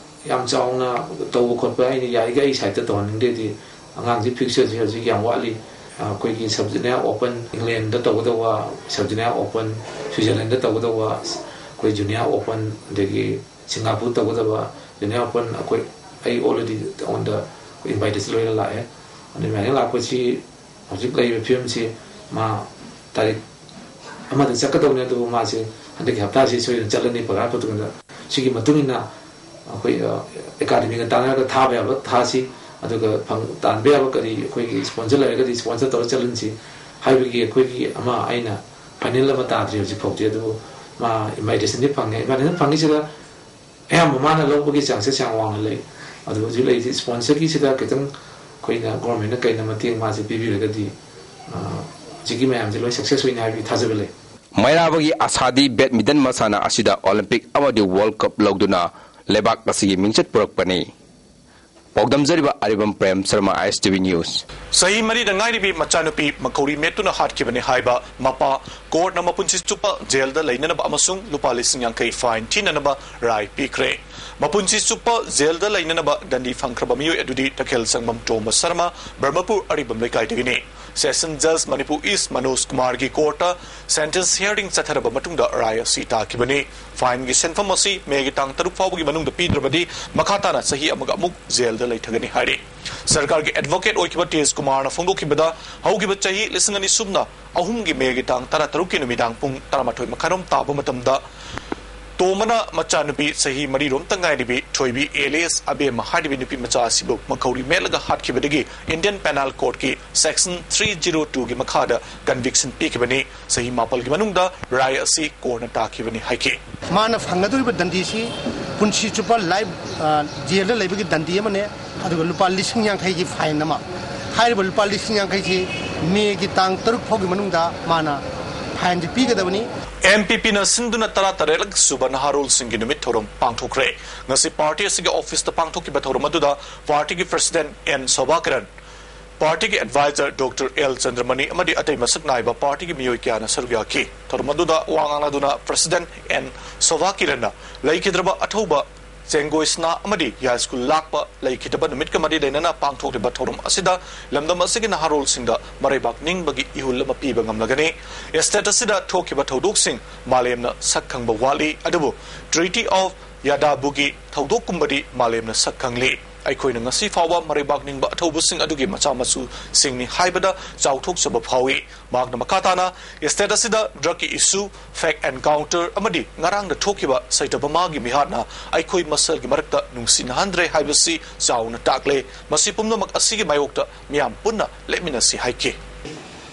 ꯌꯥꯝ ꯆꯥꯎꯅ ꯇꯧꯕ ꯈꯣꯠꯄ ꯑꯩꯅ ꯌꯥꯔꯤꯈꯩ ꯑꯩ ꯁꯥꯏꯠꯇ ꯇꯧꯍꯟꯅꯤꯡꯗꯦꯗꯤ꯫ ꯑꯉꯥꯡꯁꯤ ꯐꯤꯛꯆꯔꯁꯤ ꯍꯧꯖꯤꯛ ꯌꯥꯝ ꯋꯥꯠꯂꯤ꯫ ꯑꯩꯈꯣꯏꯒꯤ ꯁꯕꯖꯤꯅꯤꯌꯥ ꯑꯣꯄꯟ ꯏꯪꯂꯦꯟꯗ ꯇꯧꯒꯗꯧꯕ, ꯁꯕꯖꯤꯅꯤꯌꯥ ꯑꯣꯄꯟ ꯁ꯭ꯋꯤꯖꯔꯂꯦꯟꯗ ꯇꯧꯒꯗꯧꯕ, ꯑꯩꯈꯣꯏ ꯖꯨꯅꯤꯌꯥ ꯑꯣꯄꯟ, ꯑꯗꯒꯤ ꯁꯤꯡꯒꯥꯄꯨꯔ ꯇꯧꯒꯗꯕ ꯖꯨꯅꯤꯌꯥ ꯑꯣꯄꯟ, ꯑꯩꯈꯣꯏ ꯑꯩ ꯑꯣꯜꯔꯦꯗꯤ ꯑꯩꯉꯣꯟꯗ ꯏꯟꯚꯥꯏꯇꯦꯁꯟ ꯂꯣꯏꯅ ꯂꯥꯛꯑꯦ꯫ ꯑꯗꯨ ꯏꯟꯚꯥꯏꯇꯦꯁꯟ ꯂꯥꯛꯄꯁꯤ ꯍꯧꯖꯤꯛ ꯂꯩꯔꯤꯕ ꯐꯤꯕꯝꯁꯤ ꯃꯥ ꯇꯥꯔꯤꯛ ꯑꯃꯗ ꯆꯠꯀꯗꯧꯅꯤ, ꯑꯗꯨꯕꯨ ꯃꯥꯁꯦ ꯍꯟꯗꯛꯀꯤ ꯍꯞꯇꯥꯁꯤ ꯁꯣꯏꯗꯅ ꯆꯠꯂꯅꯤ ꯄ꯭ꯔꯣꯒ꯭ꯔꯥꯝ ꯇꯧꯗ꯭ꯔꯤꯉꯩꯗ꯫ ꯁꯤꯒꯤ ꯃꯇꯨꯡ ꯏꯟꯅ ꯑꯩꯈꯣꯏ ꯑꯦꯀꯥꯗꯃꯤꯒ ꯇꯥꯟꯅꯔꯒ ꯊꯥꯕ ꯌꯥꯕ ꯊꯥꯁꯤ, ꯑꯗꯨꯒ ꯐꯪ ꯇꯥꯟꯕ ꯌꯥꯕ ꯀꯔꯤ ꯑꯩꯈꯣꯏꯒꯤ ꯁ꯭ꯄꯣꯟꯁꯔ ꯂꯩꯔꯒꯗꯤ ꯁ꯭ꯄꯣꯟꯁꯔ ꯇꯧꯔ ꯆꯠꯍꯟꯁꯤ ꯍꯥꯏꯕꯒꯤ ꯑꯩꯈꯣꯏꯒꯤ ꯑꯃ ꯑꯩꯅ ꯐꯥꯏꯅꯦꯜ ꯑꯃ ꯇꯥꯗ꯭ꯔꯤ ꯍꯧꯖꯤꯛ ꯐꯥꯎꯗꯤ꯫ ꯑꯗꯨꯕꯨ ꯃꯥ ꯏꯟꯚꯥꯏꯇꯦꯁꯟꯗꯤ ꯐꯪꯉꯦ꯫ ꯏꯟꯚꯥꯏꯇꯦꯁꯟ ꯐꯪꯉꯤꯁꯤꯗ ꯑꯌꯥꯝꯕ ꯃꯥꯅ ꯂꯧꯕꯒꯤ ꯆꯥꯟꯁꯦꯁ ꯌꯥꯝ ꯋꯥꯡꯅ ꯂꯩ꯫ ꯑꯗꯨ ꯍꯧꯖꯤꯛ ꯂꯩꯔꯤꯁꯤ ꯁ꯭ꯄꯣꯟꯁꯔꯒꯤꯁꯤꯗ ꯈꯤꯇꯪ ꯑꯩꯈꯣꯏꯅ ꯒꯣꯔꯃꯦꯟꯅ ꯀꯩꯅ ꯃꯇꯦꯡ ꯃꯥꯁꯦ ꯄꯤꯕꯤꯔꯒꯗꯤ ꯍꯧꯖꯤꯛꯀꯤ ꯃꯌꯥꯝꯁꯦ ꯂꯣꯏ ꯁꯛꯁꯦꯁ ꯑꯣꯏꯅꯤ ꯍꯥꯏꯕꯒꯤ ꯊꯥꯖꯕ ꯂꯩ꯫ ꯃꯩꯔꯥꯕꯒꯤ ꯑꯁꯥꯗꯤ ꯕꯦꯗꯃꯤꯟꯇꯟ ꯃꯁꯥꯟꯅ ꯑꯁꯤꯗ ꯑꯣꯂꯤꯝꯄꯤꯛ ꯑꯃꯗꯤ ꯋꯥꯔꯜ ꯀꯞ ꯂꯧꯗꯨꯅ ꯂꯩꯕꯥꯛ ꯑꯁꯤꯒꯤ ꯃꯤꯡꯆꯠ ꯄꯨꯔꯛꯄꯅꯤ꯫ ꯄꯥꯎꯗꯝꯖꯔꯤꯕ ꯑꯔꯤꯕꯝ ꯄ꯭ꯔꯦꯝ ꯁꯔꯃ, ꯑꯥꯏ ꯑꯦꯁ ꯇꯤ ꯚꯤ ꯅ꯭ꯌꯨꯁ꯫ ꯆꯍꯤ ꯃꯔꯤꯗ ꯉꯥꯏꯔꯤꯕꯤ ꯃꯆꯥꯅꯨꯄꯤ ꯃꯈꯧꯔꯤ ꯃꯦꯠꯇꯨꯅ ꯍꯥꯠꯈꯤꯕꯅꯤ ꯍꯥꯏꯕ ꯃꯄꯥ ꯀꯣꯔꯠꯅ ꯃꯄꯨꯟꯁꯤ ꯆꯨꯞꯄ ꯖꯦꯜꯗ ꯂꯩꯅꯅꯕ ꯑꯃꯁꯨꯡ ꯂꯨꯄꯥ ꯂꯤꯁꯤꯡ ꯌꯥꯡꯈꯩ ꯐꯥꯏꯟ ꯊꯤꯅꯅꯕ ꯔꯥꯏ ꯄꯤꯈ꯭ꯔꯦ꯫ ꯃꯄꯨꯟꯁꯤ ꯆꯨꯞꯄ ꯖꯦꯜꯗ ꯂꯩꯅꯅꯕ ꯗꯟꯗꯤ ꯐꯪꯈ꯭ꯔꯕ ꯃꯤꯑꯣꯏ ꯑꯗꯨꯗꯤ ꯇꯈꯦꯜ ꯁꯪꯕꯝ ꯇꯣꯝꯕ ꯁꯔꯃ, ꯕ꯭ꯔꯍꯃꯄꯨꯔ ꯑꯔꯤꯕꯝ ꯂꯩꯀꯥꯏꯗꯒꯤꯅꯤ꯫ Session Judge Manipur East Manoj Kumarꯒꯤ courtꯇ sentence hearing ꯆꯠꯊꯔꯕ ꯃꯇꯨꯡꯗ ꯔꯥꯏ ꯑꯁꯤ ꯇꯥꯈꯤꯕꯅꯤ꯫ Fineꯒꯤ ꯁꯦꯟꯐꯝ ꯑꯁꯤ ꯃꯦꯒꯤ ꯇꯥꯡ ꯇꯔꯨꯛ ꯐꯥꯎꯕꯒꯤ ꯃꯅꯨꯡꯗ ꯄꯤꯗ꯭ꯔꯕꯗꯤ ꯃꯈꯥ ꯇꯥꯅ ꯆꯍꯤ ꯑꯃꯒ ꯑꯃꯨꯛ ꯖꯦꯜꯗ ꯂꯩꯊꯒꯅꯤ ꯍꯥꯏꯔꯤ꯫ ꯁꯔꯀꯥꯔꯒꯤ advocate ꯑꯣꯏꯈꯤꯕ ꯇꯦꯖ ꯀꯨꯃꯥꯔꯅ ꯐꯣꯡꯗꯣꯛꯈꯤꯕꯗ, ꯍꯧꯈꯤꯕ ꯆꯍꯤ ꯂꯤꯁꯤꯡ ꯑꯅꯤ ꯁꯨꯞꯅ ꯑꯍꯨꯝꯒꯤ ꯃꯦꯒꯤ ꯇꯥꯡ ꯇꯔꯥꯇꯔꯨꯛꯀꯤ ꯅꯨꯃꯤꯗꯥꯡ ꯄꯨꯡ ꯇꯔꯥꯃꯥꯊꯣꯏ ꯃꯈꯥꯏꯔꯣꯝ ꯇꯥꯕ ꯃꯇꯝꯗ ꯇꯣꯝꯕꯅ ꯃꯆꯥꯅꯨꯄꯤ ꯆꯍꯤ ꯃꯔꯤꯔꯣꯝꯇ ꯉꯥꯏꯔꯤꯕꯤ ꯊꯣꯏꯕꯤ alias ꯑꯕꯦꯝꯃ ꯍꯥꯏꯔꯤꯕꯤ ꯅꯨꯄꯤ ꯃꯆꯥ ꯑꯁꯤꯕꯨ ꯃꯈꯧꯔꯤ ꯃꯦꯠꯂꯒ ꯍꯥꯠꯈꯤꯕꯗꯒꯤ Indian Penal Courtꯀꯤ section three zero twoꯒꯤ ꯃꯈꯥꯗ conviction ꯄꯤꯈꯤꯕꯅꯤ꯫ ꯆꯍꯤ ꯃꯥꯄꯜꯒꯤ ꯃꯅꯨꯡꯗ ꯔꯥꯏ ꯑꯁꯤ courtꯅ ꯇꯥꯈꯤꯕꯅꯤ ꯍꯥꯏꯈꯤ꯫ ꯃꯥꯅ ꯐꯪꯒꯗꯧꯔꯤꯕ ꯗꯟꯗꯤꯁꯤ ꯄꯨꯟꯁꯤ ꯆꯨꯞꯄ life, ꯑ, ꯖꯦꯜꯗ ꯂꯩꯕꯒꯤ ꯗꯟꯗꯤ ꯑꯃꯅꯦ, ꯑꯗꯨꯒ ꯂꯨꯄꯥ ꯂꯤꯁꯤꯡ ꯌꯥꯡꯈꯩꯒꯤ fine ꯑꯃ꯫ ꯍꯥꯏꯔꯤꯕ ꯂꯨꯄꯥ ꯂꯤꯁꯤꯡ ꯌꯥꯡꯈꯩꯁꯤ ꯃꯦꯒꯤ ꯇꯥꯡ ꯇꯔꯨꯛ ꯐꯥꯎꯒꯤ ꯃꯅꯨꯡꯗ ꯃꯥꯅ fineꯁꯤ ꯄꯤꯒꯗꯕꯅꯤ꯫ MPPꯅ ꯁꯤꯟꯗꯨꯅ ꯇꯔꯥꯇꯔꯦꯠꯂꯛ ꯁꯨꯕ ꯅꯍꯥꯔꯣꯜꯁꯤꯡꯒꯤ ꯅꯨꯃꯤꯠ ꯊꯧꯔꯝ ꯄꯥꯡꯊꯣꯛꯈ꯭ꯔꯦ꯫ ꯉꯁꯤ party ꯑꯁꯤꯒꯤ officeꯇ ꯄꯥꯡꯊꯣꯛꯈꯤꯕ ꯊꯧꯔꯝ ꯑꯗꯨꯗ partyꯒꯤ president N Sobha Kiran, partyꯒꯤ advisor Doctor L ꯆꯟꯗ꯭ꯔꯃꯅꯤ ꯑꯃꯗꯤ ꯑꯇꯩ ꯃꯁꯛ ꯅꯥꯏꯕ partyꯒꯤ ꯃꯤꯑꯣꯏ ꯀꯌꯥꯅ ꯁꯔꯨꯛ ꯌꯥꯈꯤ꯫ ꯊꯧꯔꯝ ꯑꯗꯨꯗ ꯋꯥ ꯉꯥꯡꯂꯗꯨꯅ president N ꯁꯣꯚꯥ ꯀꯤꯔꯟꯅ ꯂꯩꯈꯤꯗ꯭ꯔꯕ ꯑꯊꯧꯕ ꯆꯦꯡꯒꯣꯏ ꯁꯅꯥ ꯑꯃꯗꯤ ꯌꯥꯏꯁ꯭ꯀꯨꯜ ꯂꯥꯛꯄ ꯂꯩꯈꯤꯗꯕ ꯅꯨꯃꯤꯠꯀ ꯃꯔꯤ ꯂꯩꯅꯅ ꯄꯥꯡꯊꯣꯛꯂꯤꯕ ꯊꯧꯔꯝ ꯑꯁꯤꯗ ꯂꯝꯗꯝ ꯑꯁꯤꯒꯤ ꯅꯍꯥꯔꯣꯜꯁꯤꯡꯗ ꯃꯔꯩꯕꯥꯛ ꯅꯤꯡꯕꯒꯤ ꯏꯍꯨꯜ ꯑꯃ ꯄꯤꯕ ꯉꯝꯂꯒꯅꯤ꯫ State ꯑꯁꯤꯗ ꯊꯣꯛꯈꯤꯕ ꯊꯧꯗꯣꯛꯁꯤꯡ ꯃꯥꯂꯦꯝꯅ ꯁꯛ ꯈꯪꯕ ꯋꯥꯠꯂꯤ, ꯑꯗꯨꯕꯨ Treaty of ꯌꯥꯗꯥꯕꯨꯒꯤ ꯊꯧꯗꯣꯛꯀꯨꯝꯕꯗꯤ ꯃꯥꯂꯦꯝꯅ ꯁꯛ ꯈꯪꯂꯤ꯫ ꯑꯩꯈꯣꯏꯅ ꯉꯁꯤ ꯐꯥꯎꯕ ꯃꯔꯩꯕꯥꯛ ꯅꯤꯡꯕ ꯑꯊꯧꯕꯁꯤꯡ ꯑꯗꯨꯒꯤ ꯃꯆꯥ ꯃꯁꯨꯁꯤꯡꯅꯤ ꯍꯥꯏꯕꯗ ꯆꯥꯎꯊꯣꯛꯆꯕ ꯐꯥꯎꯏ꯫ ꯃꯍꯥꯛꯅ ꯃꯈꯥ ꯇꯥꯅ state ꯑꯁꯤꯗ drugꯀꯤ issue, fake encounter ꯑꯃꯗꯤ ꯉꯔꯥꯡꯗ ꯊꯣꯛꯈꯤꯕ ꯁꯩꯇꯕ ꯃꯥꯒꯤ ꯃꯤꯍꯥꯠꯅ ꯑꯩꯈꯣꯏ ꯃꯁꯦꯜꯒꯤ ꯃꯔꯛꯇ ꯅꯨꯡꯁꯤꯅꯍꯟꯗ꯭ꯔꯦ ꯍꯥꯏꯕꯁꯤ ꯆꯥꯎꯅ ꯇꯥꯛꯂꯦ꯫ ꯃꯁꯤ ꯄꯨꯝꯅꯃꯛ ꯑꯁꯤꯒꯤ ꯃꯥꯌꯣꯛꯇ ꯃꯤꯌꯥꯝ ꯄꯨꯟꯅ ꯂꯦꯞꯃꯤꯟꯅꯁꯤ ꯍꯥꯏꯈꯤ꯫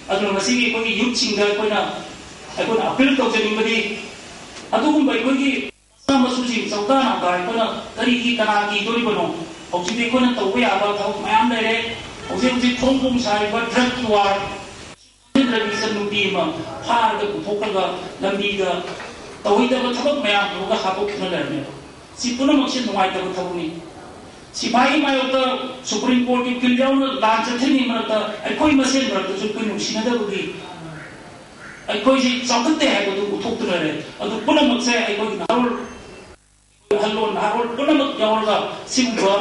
ꯑꯗꯨꯅ ꯉꯁꯤꯒꯤ ꯑꯩꯈꯣꯏꯒꯤ youthꯁꯤꯡꯗ ꯑꯩꯈꯣꯏꯅ, ꯑꯩꯈꯣꯏꯅ appeal ꯇꯧꯖꯅꯤꯡꯕꯗꯤ ꯑꯗꯨꯒꯨꯝꯕ ꯑꯩꯈꯣꯏꯒꯤ ꯃꯆꯥ ꯃꯁꯨꯁꯤꯡ ꯆꯧꯗꯥ ꯅꯥꯎꯗꯥ ꯑꯩꯈꯣꯏꯅ ꯀꯔꯤꯒꯤ ꯀꯅꯥ ꯀꯤꯗꯣꯔꯤꯕꯅꯣ? ꯍꯧꯖꯤꯛꯇꯤ ꯑꯩꯈꯣꯏꯅ ꯇꯧꯕ ꯌꯥꯕ ꯊꯕꯛ ꯃꯌꯥꯝ ꯂꯩꯔꯦ꯫ ꯍꯧꯖꯤꯛ ꯍꯧꯖꯤꯛ ꯐꯣꯡ ꯐꯣꯡ ꯁꯥꯔꯤꯕ drugꯀꯤ war, ꯂꯝꯕꯤꯗ ꯅꯨꯄꯤ ꯑꯃ ꯐꯥꯔꯒ ꯄꯨꯊꯣꯛꯈ꯭ꯔꯒ ꯂꯝꯕꯤꯗ ꯇꯧꯍꯩꯗꯕ ꯊꯕꯛ ꯃꯌꯥꯝ ꯇꯧꯔꯒ ꯍꯥꯠꯇꯣꯛꯈꯤꯕ ꯂꯩꯔꯝꯃꯦꯕ꯫ ꯁꯤ ꯄꯨꯝꯅꯃꯛꯁꯦ ꯅꯨꯡꯉꯥꯏꯇꯕ ꯊꯕꯛꯅꯤ꯫ ꯁꯤꯐꯥꯏꯒꯤ ꯃꯥꯌꯣꯛꯇ Supreme Courtꯀꯤ ꯎꯀꯤꯜ ꯌꯥꯎꯅ ꯂꯥꯟ ꯆꯠꯊꯔꯤꯉꯩ ꯃꯔꯛꯇ ꯑꯩꯈꯣꯏ ꯃꯁꯦꯟ ꯃꯔꯛꯇꯁꯨ ꯑꯩꯈꯣꯏ ꯅꯨꯡꯁꯤꯅꯗꯕꯒꯤ ꯑꯩꯈꯣꯏꯁꯤ ꯆꯥꯎꯈꯠꯇꯦ ꯍꯥꯏꯕꯗꯨ ꯎꯠꯊꯣꯛꯇꯨꯅ ꯂꯩꯔꯦ꯫ ꯑꯗꯨ ꯄꯨꯝꯅꯃꯛꯁꯦ ꯑꯩꯈꯣꯏꯒꯤ ꯅꯍꯥꯔꯣꯜ, ꯑꯍꯜꯂꯣꯟ ꯅꯍꯥꯔꯣꯜ ꯄꯨꯝꯅꯃꯛ ꯌꯥꯎꯔꯒ ꯁꯤꯒꯨꯝꯕ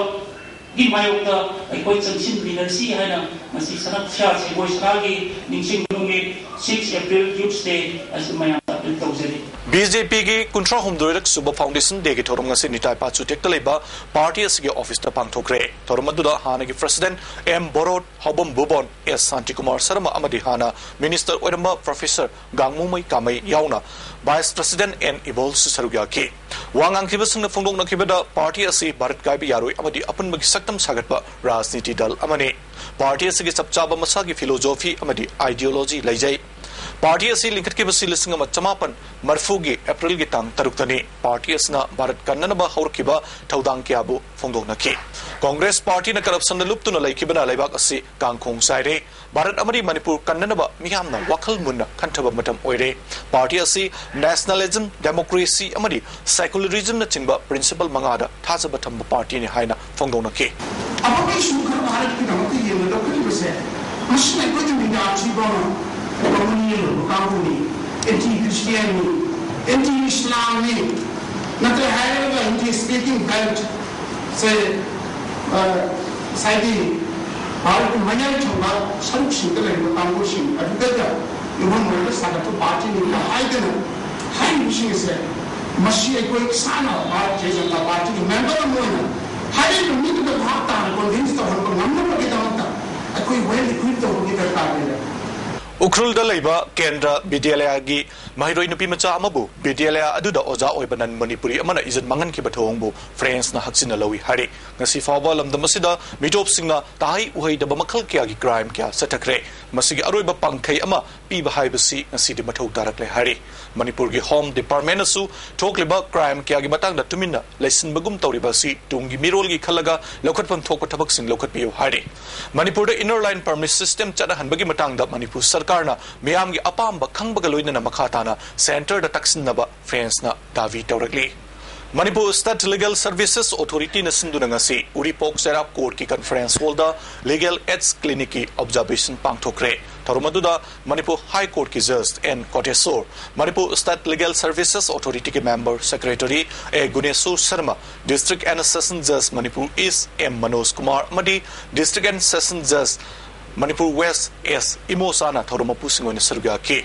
ꯒꯤ ꯃꯥꯌꯣꯛꯇ ꯑꯩꯈꯣꯏ ꯆꯪꯁꯤꯟꯃꯤꯟꯅꯔꯁꯤ ꯍꯥꯏꯅ ꯉꯁꯤ ꯁꯅꯥ ꯁꯤꯌꯥ ꯁꯦꯒꯣꯏ ꯁꯅꯥꯒꯤ ꯅꯤꯡꯁꯤꯡꯕ ꯅꯨꯃꯤꯠ, six April Youth Day ꯑꯁꯤ ꯃꯌꯥꯝꯗ ꯑꯄꯤꯜ ꯇꯧꯖꯔꯤ꯫ BJPꯒꯤ ꯀꯨꯟꯊ꯭ꯔꯥ ꯍꯨꯝꯗꯣꯏꯔꯛ ꯁꯨꯕ Foundation Dayꯒꯤ ꯊꯧꯔꯝ ꯉꯁꯤ ꯅꯤꯇꯥꯏ ꯄꯥꯆꯨꯇꯦꯛꯇ ꯂꯩꯕ party ꯑꯁꯤꯒꯤ officeꯇ ꯄꯥꯡꯊꯣꯛꯈ꯭ꯔꯦ꯫ ꯊꯧꯔꯝ ꯑꯗꯨꯗ ꯍꯥꯟꯅꯒꯤ president ꯑꯦꯝ ꯕꯣꯔꯣꯠ, ꯍꯥꯎꯕꯝ ꯕꯨꯕꯣꯟ, ꯑꯦꯁ ꯁꯥꯟꯇꯤꯀꯨꯃꯥꯔ ꯁꯔꯃ ꯑꯃꯗꯤ ꯍꯥꯟꯅ minister ꯑꯣꯏꯔꯝꯕ professor ꯒꯥꯡꯃꯨꯃꯩ ꯀꯥꯃꯩ ꯌꯥꯎꯅ vice president ꯑꯦꯟ ꯏꯕꯣꯜꯁꯨ ꯁꯔꯨꯛ ꯌꯥꯈꯤ꯫ ꯋꯥ ꯉꯥꯡꯈꯤꯕꯁꯤꯡꯅ ꯐꯣꯡꯗꯣꯛꯅꯈꯤꯕꯗ party ꯑꯁꯤ ꯚꯥꯔꯠ ꯀꯥꯏꯕ ꯌꯥꯔꯣꯏ ꯑꯃꯗꯤ ꯑꯄꯨꯟꯕꯒꯤ ꯁꯛꯇꯝ ꯁꯥꯒꯠꯄ ꯔꯥꯖꯅꯤꯇꯤ ꯗꯜ ꯑꯃꯅꯤ꯫ Party ꯑꯁꯤꯒꯤ ꯆꯞ ꯆꯥꯕ ꯃꯁꯥꯒꯤ philosophy ꯑꯃꯗꯤ ideology ꯂꯩꯖꯩ꯫ Party ꯑꯁꯤ ꯂꯤꯡꯈꯠꯈꯤꯕꯁꯤ ꯂꯤꯁꯤꯡ ꯑꯃ ꯆꯃꯥꯄꯟ ꯃꯔꯤꯐꯨꯒꯤ Aprilꯒꯤ ꯇꯥꯡ ꯇꯔꯨꯛꯇꯅꯤ꯫ Party ꯑꯁꯤꯅ ꯚꯥꯔꯠ ꯀꯟꯅꯅꯕ ꯍꯧꯔꯛꯈꯤꯕ ꯊꯧꯗꯥꯡ ꯀꯌꯥꯕꯨ ꯐꯣꯡꯗꯣꯛꯅꯈꯤ꯫ Congress partyꯅ corruptionꯗ ꯂꯨꯞꯇꯨꯅ ꯂꯩꯈꯤꯕꯅ ꯂꯩꯕꯥꯛ ꯑꯁꯤ ꯀꯥꯡꯈꯣꯡ ꯆꯥꯏꯔꯦ꯫ ꯚꯥꯔꯠ ꯑꯃꯗꯤ ꯃꯅꯤꯄꯨꯔ ꯀꯟꯅꯅꯕ ꯃꯤꯌꯥꯝꯅ ꯋꯥꯈꯜ ꯃꯨꯟꯅ ꯈꯟꯊꯕ ꯃꯇꯝ ꯑꯣꯏꯔꯦ꯫ Party ꯑꯁꯤ nationalism, democracy ꯑꯃꯗꯤ secularismꯅꯆꯤꯡꯕ principle ꯃꯉꯥꯗ ꯊꯥꯖꯕ ꯊꯝꯕ partyꯅꯤ ꯍꯥꯏꯅ ꯐꯣꯡꯗꯣꯛꯅꯈꯤ꯫ ꯑꯐꯕ issue ꯈꯔ ꯚꯥꯔꯠꯀꯤꯗꯃꯛꯇ ꯌꯦꯡꯉ ꯂꯧꯈꯠꯂꯤꯕꯁꯦ, ꯃꯁꯤꯅ ꯑꯩꯈꯣꯏꯒꯤ ꯃꯤꯗꯥꯁꯤꯕ ꯀꯃꯨꯅꯤꯌꯦꯜ ꯑꯣꯏꯕ ꯀꯥꯡꯕꯨꯅꯤ, anti Christianꯅꯤ, anti Islamꯅꯤ, ꯅꯠꯇ꯭ꯔꯦ ꯍꯥꯏꯔꯒ anti state belt ꯁꯦ, ꯑ, ꯉꯁꯥꯏꯒꯤ ꯚꯥꯔꯠꯀꯤ ꯃꯌꯥꯏ ꯊꯪꯕ ꯁꯔꯨꯛꯁꯤꯡꯗ ꯂꯩꯔꯤꯕ ꯀꯥꯡꯕꯨꯁꯤꯡ ꯑꯗꯨꯗꯒ ꯌꯨꯝꯐꯝ ꯑꯣꯏꯔꯒ ꯁꯥꯒꯠꯄ partyꯅꯤ ꯍꯥꯏꯗꯅ ꯍꯥꯏꯔꯤꯕꯁꯤꯡ ꯑꯁꯦ, ꯃꯁꯤ ꯑꯩꯈꯣꯏ ꯏꯁꯥꯅ ꯚꯥꯔꯠꯀꯤ ꯖꯅꯇꯥ partyꯒꯤ member ꯑꯃ ꯑꯣꯏꯅ ꯍꯥꯏꯔꯤꯕ ꯃꯤꯗꯨꯗ ꯚꯥꯞ ꯇꯥꯅ convince ꯇꯧꯍꯟꯕ ꯉꯝꯅꯕꯒꯤꯗꯃꯛꯇ ꯑꯩꯈꯣꯏ well equipped ꯇꯧꯕꯒꯤ ꯗꯔꯀꯥꯔ ꯂꯩꯔꯦ꯫ ꯎꯈ꯭ꯔꯨꯜꯗ ꯂꯩꯕ ꯀꯦꯟꯗ꯭ꯔ ꯕꯤꯗ꯭ꯌꯥꯂꯌꯥꯒꯤ ꯃꯍꯩꯔꯣꯏ ꯅꯨꯄꯤ ꯃꯆꯥ ꯑꯃꯕꯨ ꯕꯤꯗ꯭ꯌꯥꯂꯌꯥ ꯑꯗꯨꯗ ꯑꯣꯖꯥ ꯑꯣꯏꯕ non ꯃꯅꯤꯄꯨꯔꯤ ꯑꯃꯅ ꯏꯖꯠ ꯃꯥꯡꯍꯟꯈꯤꯕ ꯊꯧꯑꯣꯡꯕꯨ Franceꯅ ꯍꯛꯆꯤꯟꯅ ꯂꯧꯏ ꯍꯥꯏꯔꯤ꯫ ꯉꯁꯤ ꯐꯥꯎꯕ ꯂꯝꯗꯝ ꯑꯁꯤꯗ ꯃꯤꯇꯣꯞꯁꯤꯡꯅ ꯇꯥꯍꯩ ꯎꯍꯩꯗꯕ ꯃꯈꯜ ꯀꯌꯥꯒꯤ crime ꯀꯌꯥ ꯆꯠꯊꯈ꯭ꯔꯦ꯫ ꯃꯁꯤꯒꯤ ꯑꯔꯣꯏꯕ ꯄꯥꯡꯈꯩ ꯑꯃ ꯄꯤꯕ ꯍꯥꯏꯕꯁꯤ ꯉꯁꯤꯗꯤ ꯃꯊꯧ ꯇꯥꯔꯛꯂꯦ ꯍꯥꯏꯔꯤ꯫ ꯃꯅꯤꯄꯨꯔꯒꯤ Home Departmentꯅꯁꯨ ꯊꯣꯛꯂꯤꯕ crime ꯀꯌꯥꯒꯤ ꯃꯇꯥꯡꯗ ꯇꯨꯃꯤꯟꯅ ꯂꯩꯁꯤꯟꯕꯒꯨꯝ ꯇꯧꯔꯤꯕ ꯑꯁꯤ ꯇꯨꯡꯒꯤ ꯃꯤꯔꯣꯜꯒꯤ ꯈꯜꯂꯒ ꯂꯧꯈꯠꯐꯝ ꯊꯣꯛꯄ ꯊꯕꯛꯁꯤꯡ ꯂꯧꯈꯠꯄꯤꯌꯨ ꯍꯥꯏꯔꯤ꯫ ꯃꯅꯤꯄꯨꯔꯗ Inner Line Permit System ꯆꯠꯅꯍꯟꯕꯒꯤ ꯃꯇꯥꯡꯗ ꯃꯅꯤꯄꯨꯔ ꯁꯔꯀꯥꯔꯅ ꯃꯤꯌꯥꯝꯒꯤ ꯑꯄꯥꯝꯕ ꯈꯪꯕꯒ ꯂꯣꯏꯅꯅ ꯃꯈꯥ ꯇꯥꯅ centreꯗ ꯇꯛꯁꯤꯟꯅꯕ Franceꯅ ꯗꯥꯕꯤ ꯇꯧꯔꯛꯂꯤ꯫ Manipur State Legal Services Authority-ꯅ ꯁꯤꯟꯗꯨꯅ ꯉꯁꯤ ꯎꯔꯤꯄꯣꯛ ꯆꯩꯔꯥꯛ Court-ꯀꯤ Conference Hall-ꯗ Legal Aids Clinic-ꯀꯤ observation ꯄꯥꯡꯊꯣꯛꯈ꯭ꯔꯦ꯫ ꯊꯧꯔꯝ ꯑꯗꯨꯗ Manipur High Court-ꯀꯤ Judge N Koteswar, Manipur State Legal Services Authority-ꯒꯤ Member Secretary A Guneswar Sharma, District and Session Judge Manipur East M Manoj Kumar ꯑꯃꯗꯤ District and Session Judge Manipur West S ꯏꯃꯣꯆꯥꯅ ꯊꯧꯔꯝ ꯃꯄꯨꯁꯤꯡ ꯑꯣꯏꯅ ꯁꯔꯨꯛ ꯌꯥꯈꯤ꯫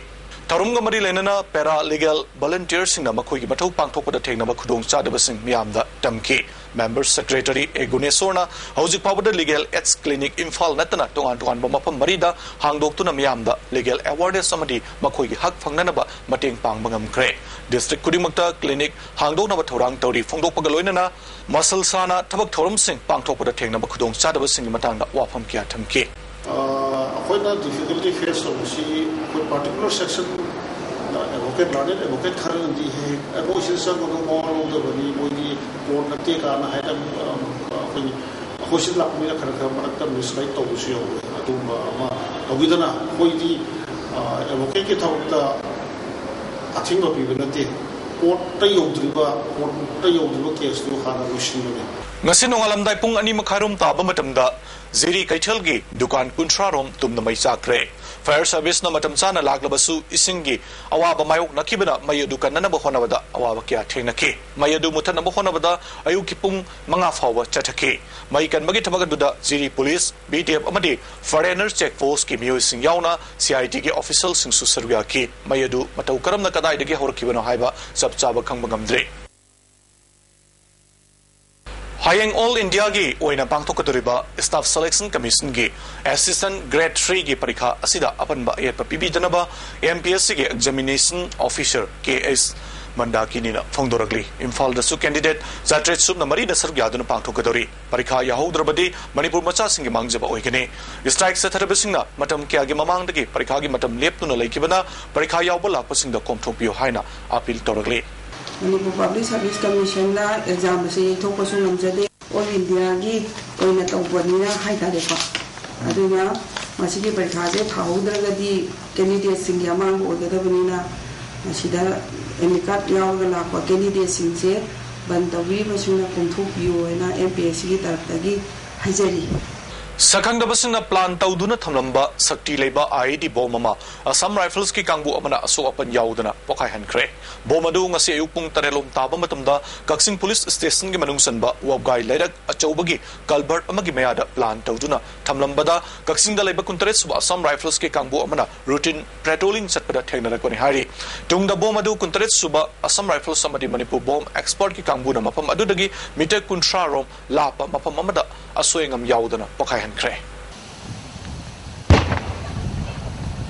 ꯊꯧꯔꯝꯒ ꯃꯔꯤ ꯂꯩꯅꯅ paralegal volunteer-ꯁꯤꯡꯅ ꯃꯈꯣꯏꯒꯤ ꯃꯊꯧ ꯄꯥꯡꯊꯣꯛꯄꯗ ꯊꯦꯡꯅꯕ ꯈꯨꯗꯣꯡꯆꯥꯗꯕꯁꯤꯡ ꯃꯤꯌꯥꯝꯗ ꯇꯝꯈꯤ꯫ Member Secretary A Guneswar-ꯅ ꯍꯧꯖꯤꯛ ꯐꯥꯎꯕꯗ Legal Aids Clinic ꯏꯝꯐꯥꯜ ꯅꯠꯇꯅ ꯇꯣꯉꯥꯟ ꯇꯣꯉꯥꯟꯕ ꯃꯐꯝ ꯃꯔꯤꯗ ꯍꯥꯡꯗꯣꯛꯇꯨꯅ ꯃꯤꯌꯥꯝꯗ legal awareness ꯑꯃꯗꯤ ꯃꯈꯣꯏꯒꯤ ꯍꯛ ꯐꯪꯅꯅꯕ ꯃꯇꯦꯡ ꯄꯥꯡꯕ ꯉꯝꯈ꯭ꯔꯦ꯫ District ꯈꯨꯗꯤꯡꯃꯛꯇ clinic ꯍꯥꯡꯗꯣꯛꯅꯕ ꯊꯧꯔꯥꯡ ꯇꯧꯔꯤ꯫ ꯐꯣꯡꯗꯣꯛꯄꯒ ꯂꯣꯏꯅꯅ ꯃꯁꯜ ꯁꯥꯅ ꯊꯕꯛ ꯊꯧꯔꯝꯁꯤꯡ ꯄꯥꯡꯊꯣꯛꯄꯗ ꯊꯦꯡꯅꯕ ꯈꯨꯗꯣꯡꯆꯥꯗꯕꯁꯤꯡꯒꯤ ꯃꯇꯥꯡꯗ ꯋꯥꯐꯝ ꯀꯌꯥ ꯊꯝꯈꯤ꯫ ꯑ, ꯑꯩꯈꯣꯏꯅ difficulty face ꯇꯧꯕꯁꯤ ꯑꯩꯈꯣꯏ particular section advocate, learned advocate ꯈꯔꯅꯗꯤ ꯍꯦꯛ ꯍꯦꯛ ꯑꯩꯈꯣꯏ ꯁꯤꯗ ꯆꯪꯒꯅꯨ, ꯃꯋꯥ ꯂꯧꯗꯕꯅꯤ, ꯃꯣꯏꯗꯤ court ꯅꯠꯇꯦ ꯀꯥꯏꯅ ꯍꯥꯏꯅ, ꯑ, ꯑꯩꯈꯣꯏ, ꯑꯩꯈꯣꯏ ꯁꯤꯗ ꯂꯥꯛꯄ ꯃꯤꯅ ꯈꯔ ꯈꯔ ꯃꯔꯛꯇ mislead ꯇꯧꯕꯁꯨ ꯌꯥꯎꯋꯦ꯫ ꯑꯗꯨꯒꯨꯝꯕ ꯑꯃ ꯇꯧꯕꯤꯗꯅ ꯑꯩꯈꯣꯏꯗꯤ, ꯑ, advocate-ꯀꯤ ꯊꯕꯛꯇ ꯑꯊꯤꯡꯕ ꯄꯤꯕ ꯅꯠꯇꯦ꯫ Court-ꯇ ꯌꯧꯗ꯭ꯔꯤꯕ, court-ꯇ ꯌꯧꯗ꯭ꯔꯤꯕ case-ꯇꯨ ꯍꯥꯟꯅ ꯂꯣꯏꯁꯤꯟꯕꯅꯤ꯫ ꯉꯁꯤ ꯅꯣꯡꯉꯥꯜꯂꯝꯗꯥꯏ ꯄꯨꯡ ꯑꯅꯤ ꯃꯈꯥꯏꯔꯣꯝ ꯇꯥꯕ ꯃꯇꯝꯗ ꯖꯤꯔꯤ ꯀꯩꯊꯦꯜꯒꯤ ꯗꯨꯀꯥꯟ ꯀꯨꯟꯊ꯭ꯔꯥ ꯔꯣꯝ ꯇꯨꯝꯅ ꯃꯩ ꯆꯥꯛꯈ꯭ꯔꯦ꯫ Fire service-ꯅ ꯃꯇꯝ ꯆꯥꯅ ꯂꯥꯛꯂꯕꯁꯨ ꯏꯁꯤꯡꯒꯤ ꯑꯋꯥꯕ ꯃꯥꯌꯣꯛꯅꯈꯤꯕꯅ ꯃꯩ ꯑꯗꯨ ꯀꯟꯅꯅꯕ ꯍꯣꯠꯅꯕꯗ ꯑꯋꯥꯕ ꯀꯌꯥ ꯊꯦꯡꯅꯈꯤ꯫ ꯃꯩ ꯑꯗꯨ ꯃꯨꯊꯠꯅꯕ ꯍꯣꯠꯅꯕꯗ ꯑꯌꯨꯛꯀꯤ ꯄꯨꯡ ꯃꯉꯥ ꯐꯥꯎꯕ ꯆꯠꯊꯈꯤ꯫ ꯃꯩ ꯀꯟꯕꯒꯤ ꯊꯕꯛ ꯑꯗꯨꯗ ꯖꯤꯔꯤ police, B D F ꯑꯃꯗꯤ Foreigner check post-ꯀꯤ ꯃꯤꯑꯣꯏꯁꯤꯡ ꯌꯥꯎꯅ C I D-ꯒꯤ official-ꯁꯤꯡꯁꯨ ꯁꯔꯨꯛ ꯌꯥꯈꯤ꯫ ꯃꯩ ꯑꯗꯨ ꯃꯇꯧ ꯀꯔꯝꯅ ꯀꯗꯥꯏꯗꯒꯤ ꯍꯧꯔꯛꯈꯤꯕꯅꯣ ꯍꯥꯏꯕ ꯆꯞ ꯆꯥꯕ ꯈꯪꯕ ꯉꯝꯗ꯭ꯔꯤ꯫ ꯍꯌꯦꯡ All India-ꯒꯤ ꯑꯣꯏꯅ ꯄꯥꯡꯊꯣꯛꯀꯗꯧꯔꯤꯕ Staff Selection Commission-ꯒꯤ Assistant Grade three-ꯒꯤ ꯄꯔꯤꯈꯥ ꯑꯁꯤꯗ ꯑꯄꯟꯕ ꯑꯌꯦꯠꯄ ꯄꯤꯕꯤꯗꯅꯕ M P S C-ꯒꯤ Examination Officer K S ꯃꯟꯗꯥꯀꯤꯅꯤꯅ ꯐꯣꯡꯗꯣꯔꯛꯂꯤ꯫ ꯏꯝꯐꯥꯜꯗꯁꯨ candidate ꯆꯥꯇ꯭ꯔꯦꯠ ꯁꯨꯞꯅ ꯃꯔꯤꯗ ꯁꯔꯨꯛ ꯌꯥꯗꯨꯅ ꯄꯥꯡꯊꯣꯛꯀꯗꯧꯔꯤ꯫ ꯄꯔꯤꯈꯥ ꯌꯥꯍꯧꯗ꯭ꯔꯕꯗꯤ ꯃꯅꯤꯄꯨꯔ ꯃꯆꯥꯁꯤꯡꯒꯤ ꯃꯥꯡꯖꯕ ꯑꯣꯏꯒꯅꯤ꯫ Strike ꯆꯠꯊꯔꯕꯁꯤꯡꯅ ꯃꯇꯝ ꯀꯌꯥꯒꯤ ꯃꯃꯥꯡꯗꯒꯤ ꯄꯔꯤꯈꯥꯒꯤ ꯃꯇꯝ ꯂꯦꯞꯇꯨꯅ ꯂꯩꯈꯤꯕꯅ ꯄꯔꯤꯈꯥ ꯌꯥꯎꯕ ꯂꯥꯛꯄꯁꯤꯡꯗ ꯀꯣꯝꯊꯣꯛꯄꯤꯌꯨ ꯍꯥꯏꯅ appeal ꯇꯧꯔꯛꯂꯤ꯫ ꯃꯅꯤꯄꯨꯔ ꯄꯕ꯭ꯂꯤꯛ ꯁꯥꯔꯚꯤꯁ ꯀꯃꯤꯁꯟꯅ ꯑꯦꯛꯖꯥꯝ ꯑꯁꯤ ꯌꯩꯊꯣꯛꯄꯁꯨ ꯉꯝꯖꯗꯦ꯫ ꯑꯣꯜ ꯏꯟꯗꯤꯌꯥꯒꯤ ꯑꯣꯏꯅ ꯇꯧꯕꯅꯤꯅ ꯍꯥꯏꯇꯥꯔꯦꯀꯣ꯫ ꯑꯗꯨꯅ ꯃꯁꯤꯒꯤ ꯄꯔꯤꯈꯥꯁꯦ ꯊꯥꯍꯧꯗ꯭ꯔꯒꯗꯤ ꯀꯦꯟꯗꯤꯗꯦꯠꯁꯤꯡꯒꯤ ꯑꯃꯥꯡꯕ ꯑꯣꯏꯒꯗꯕꯅꯤꯅ ꯃꯁꯤꯗ ꯑꯦꯗꯃꯤꯠ ꯀꯥꯔꯗ ꯌꯥꯎꯔꯒ ꯂꯥꯛꯄ ꯀꯦꯟꯗꯤꯗꯦꯠꯁꯤꯡꯁꯦ ꯕꯟ ꯇꯧꯕꯤꯔꯤꯕꯁꯤꯡꯅ ꯀꯣꯝꯊꯣꯛꯄꯤꯌꯨ ꯍꯥꯏꯅ ꯑꯦꯝ ꯄꯤ ꯑꯦꯁ ꯁꯤꯒꯤ ꯇꯔꯞꯇꯒꯤ ꯍꯥꯏꯖꯔꯤ꯫ ꯁꯛꯈꯪꯗꯕꯁꯤꯡꯅ ꯄ꯭ꯂꯥꯟ ꯇꯧꯗꯨꯅ ꯊꯝꯂꯝꯕ ꯁꯛꯇꯤ ꯂꯩꯕ ꯑꯥꯏ ꯏ ꯗꯤ ꯕꯣꯝ ꯑꯃ ꯑꯁꯥꯝ ꯔꯥꯏꯐꯜꯁꯀꯤ ꯀꯥꯡꯕꯨ ꯑꯃꯅ ꯑꯁꯣꯛ ꯑꯄꯟ ꯌꯥꯎꯗꯅ ꯄꯣꯈꯥꯏꯍꯟꯈ꯭ꯔꯦ꯫ ꯕꯣꯝ ꯑꯗꯨ ꯉꯁꯤ ꯑꯌꯨꯛ ꯄꯨꯡ ꯇꯔꯦꯠ ꯂꯣꯝ ꯇꯥꯕ ꯃꯇꯝꯗ ꯀꯛꯆꯤꯡ ꯄꯨꯂꯤꯁ ꯁ꯭ꯇꯦꯁꯟꯒꯤ ꯃꯅꯨꯡ ꯆꯟꯕ ꯋꯥꯕꯒꯥꯏ ꯂꯩꯔꯛ ꯑꯆꯧꯕꯒꯤ ꯀꯜꯚꯔꯠ ꯑꯃꯒꯤ ꯃꯌꯥꯗ ꯄ꯭ꯂꯥꯟ ꯇꯧꯗꯨꯅ ꯊꯝꯂꯝꯕꯗ ꯀꯛꯆꯤꯡꯗ ꯂꯩꯕ ꯀꯨꯟꯇꯔꯦꯠ ꯁꯨꯕ ꯑꯁꯥꯝ ꯔꯥꯏꯐꯜꯁꯀꯤ ꯀꯥꯡꯕꯨ ꯑꯃꯅ ꯔꯨꯇꯤꯟ ꯄꯦꯇ꯭ꯔꯣꯂꯤꯡ ꯆꯠꯄꯗ ꯊꯦꯡꯅꯔꯛꯄꯅꯤ ꯍꯥꯏꯔꯤ꯫ ꯇꯨꯡꯗ ꯕꯣꯝ ꯑꯗꯨ ꯀꯨꯟꯇꯔꯦꯠ ꯁꯨꯕ ꯑꯁꯥꯝ ꯔꯥꯏꯐꯜꯁ ꯑꯃꯗꯤ ꯃꯅꯤꯄꯨꯔ ꯕꯣꯝ ꯑꯦꯛꯁꯄꯔꯠꯀꯤ ꯀꯥꯡꯕꯨꯅ ꯃꯐꯝ ꯑꯗꯨꯗꯒꯤ ꯃꯤꯇꯔ ꯀꯨꯟꯊ꯭ꯔꯥ ꯔꯣꯝ ꯂꯥꯞꯄ ꯃꯐꯝ ꯑꯃꯗ ꯑꯁꯣꯏ ꯑꯉꯥꯝ ꯌꯥꯎꯗꯅ ꯄꯣꯈꯥꯏꯍꯟꯈ꯭ꯔꯦ꯫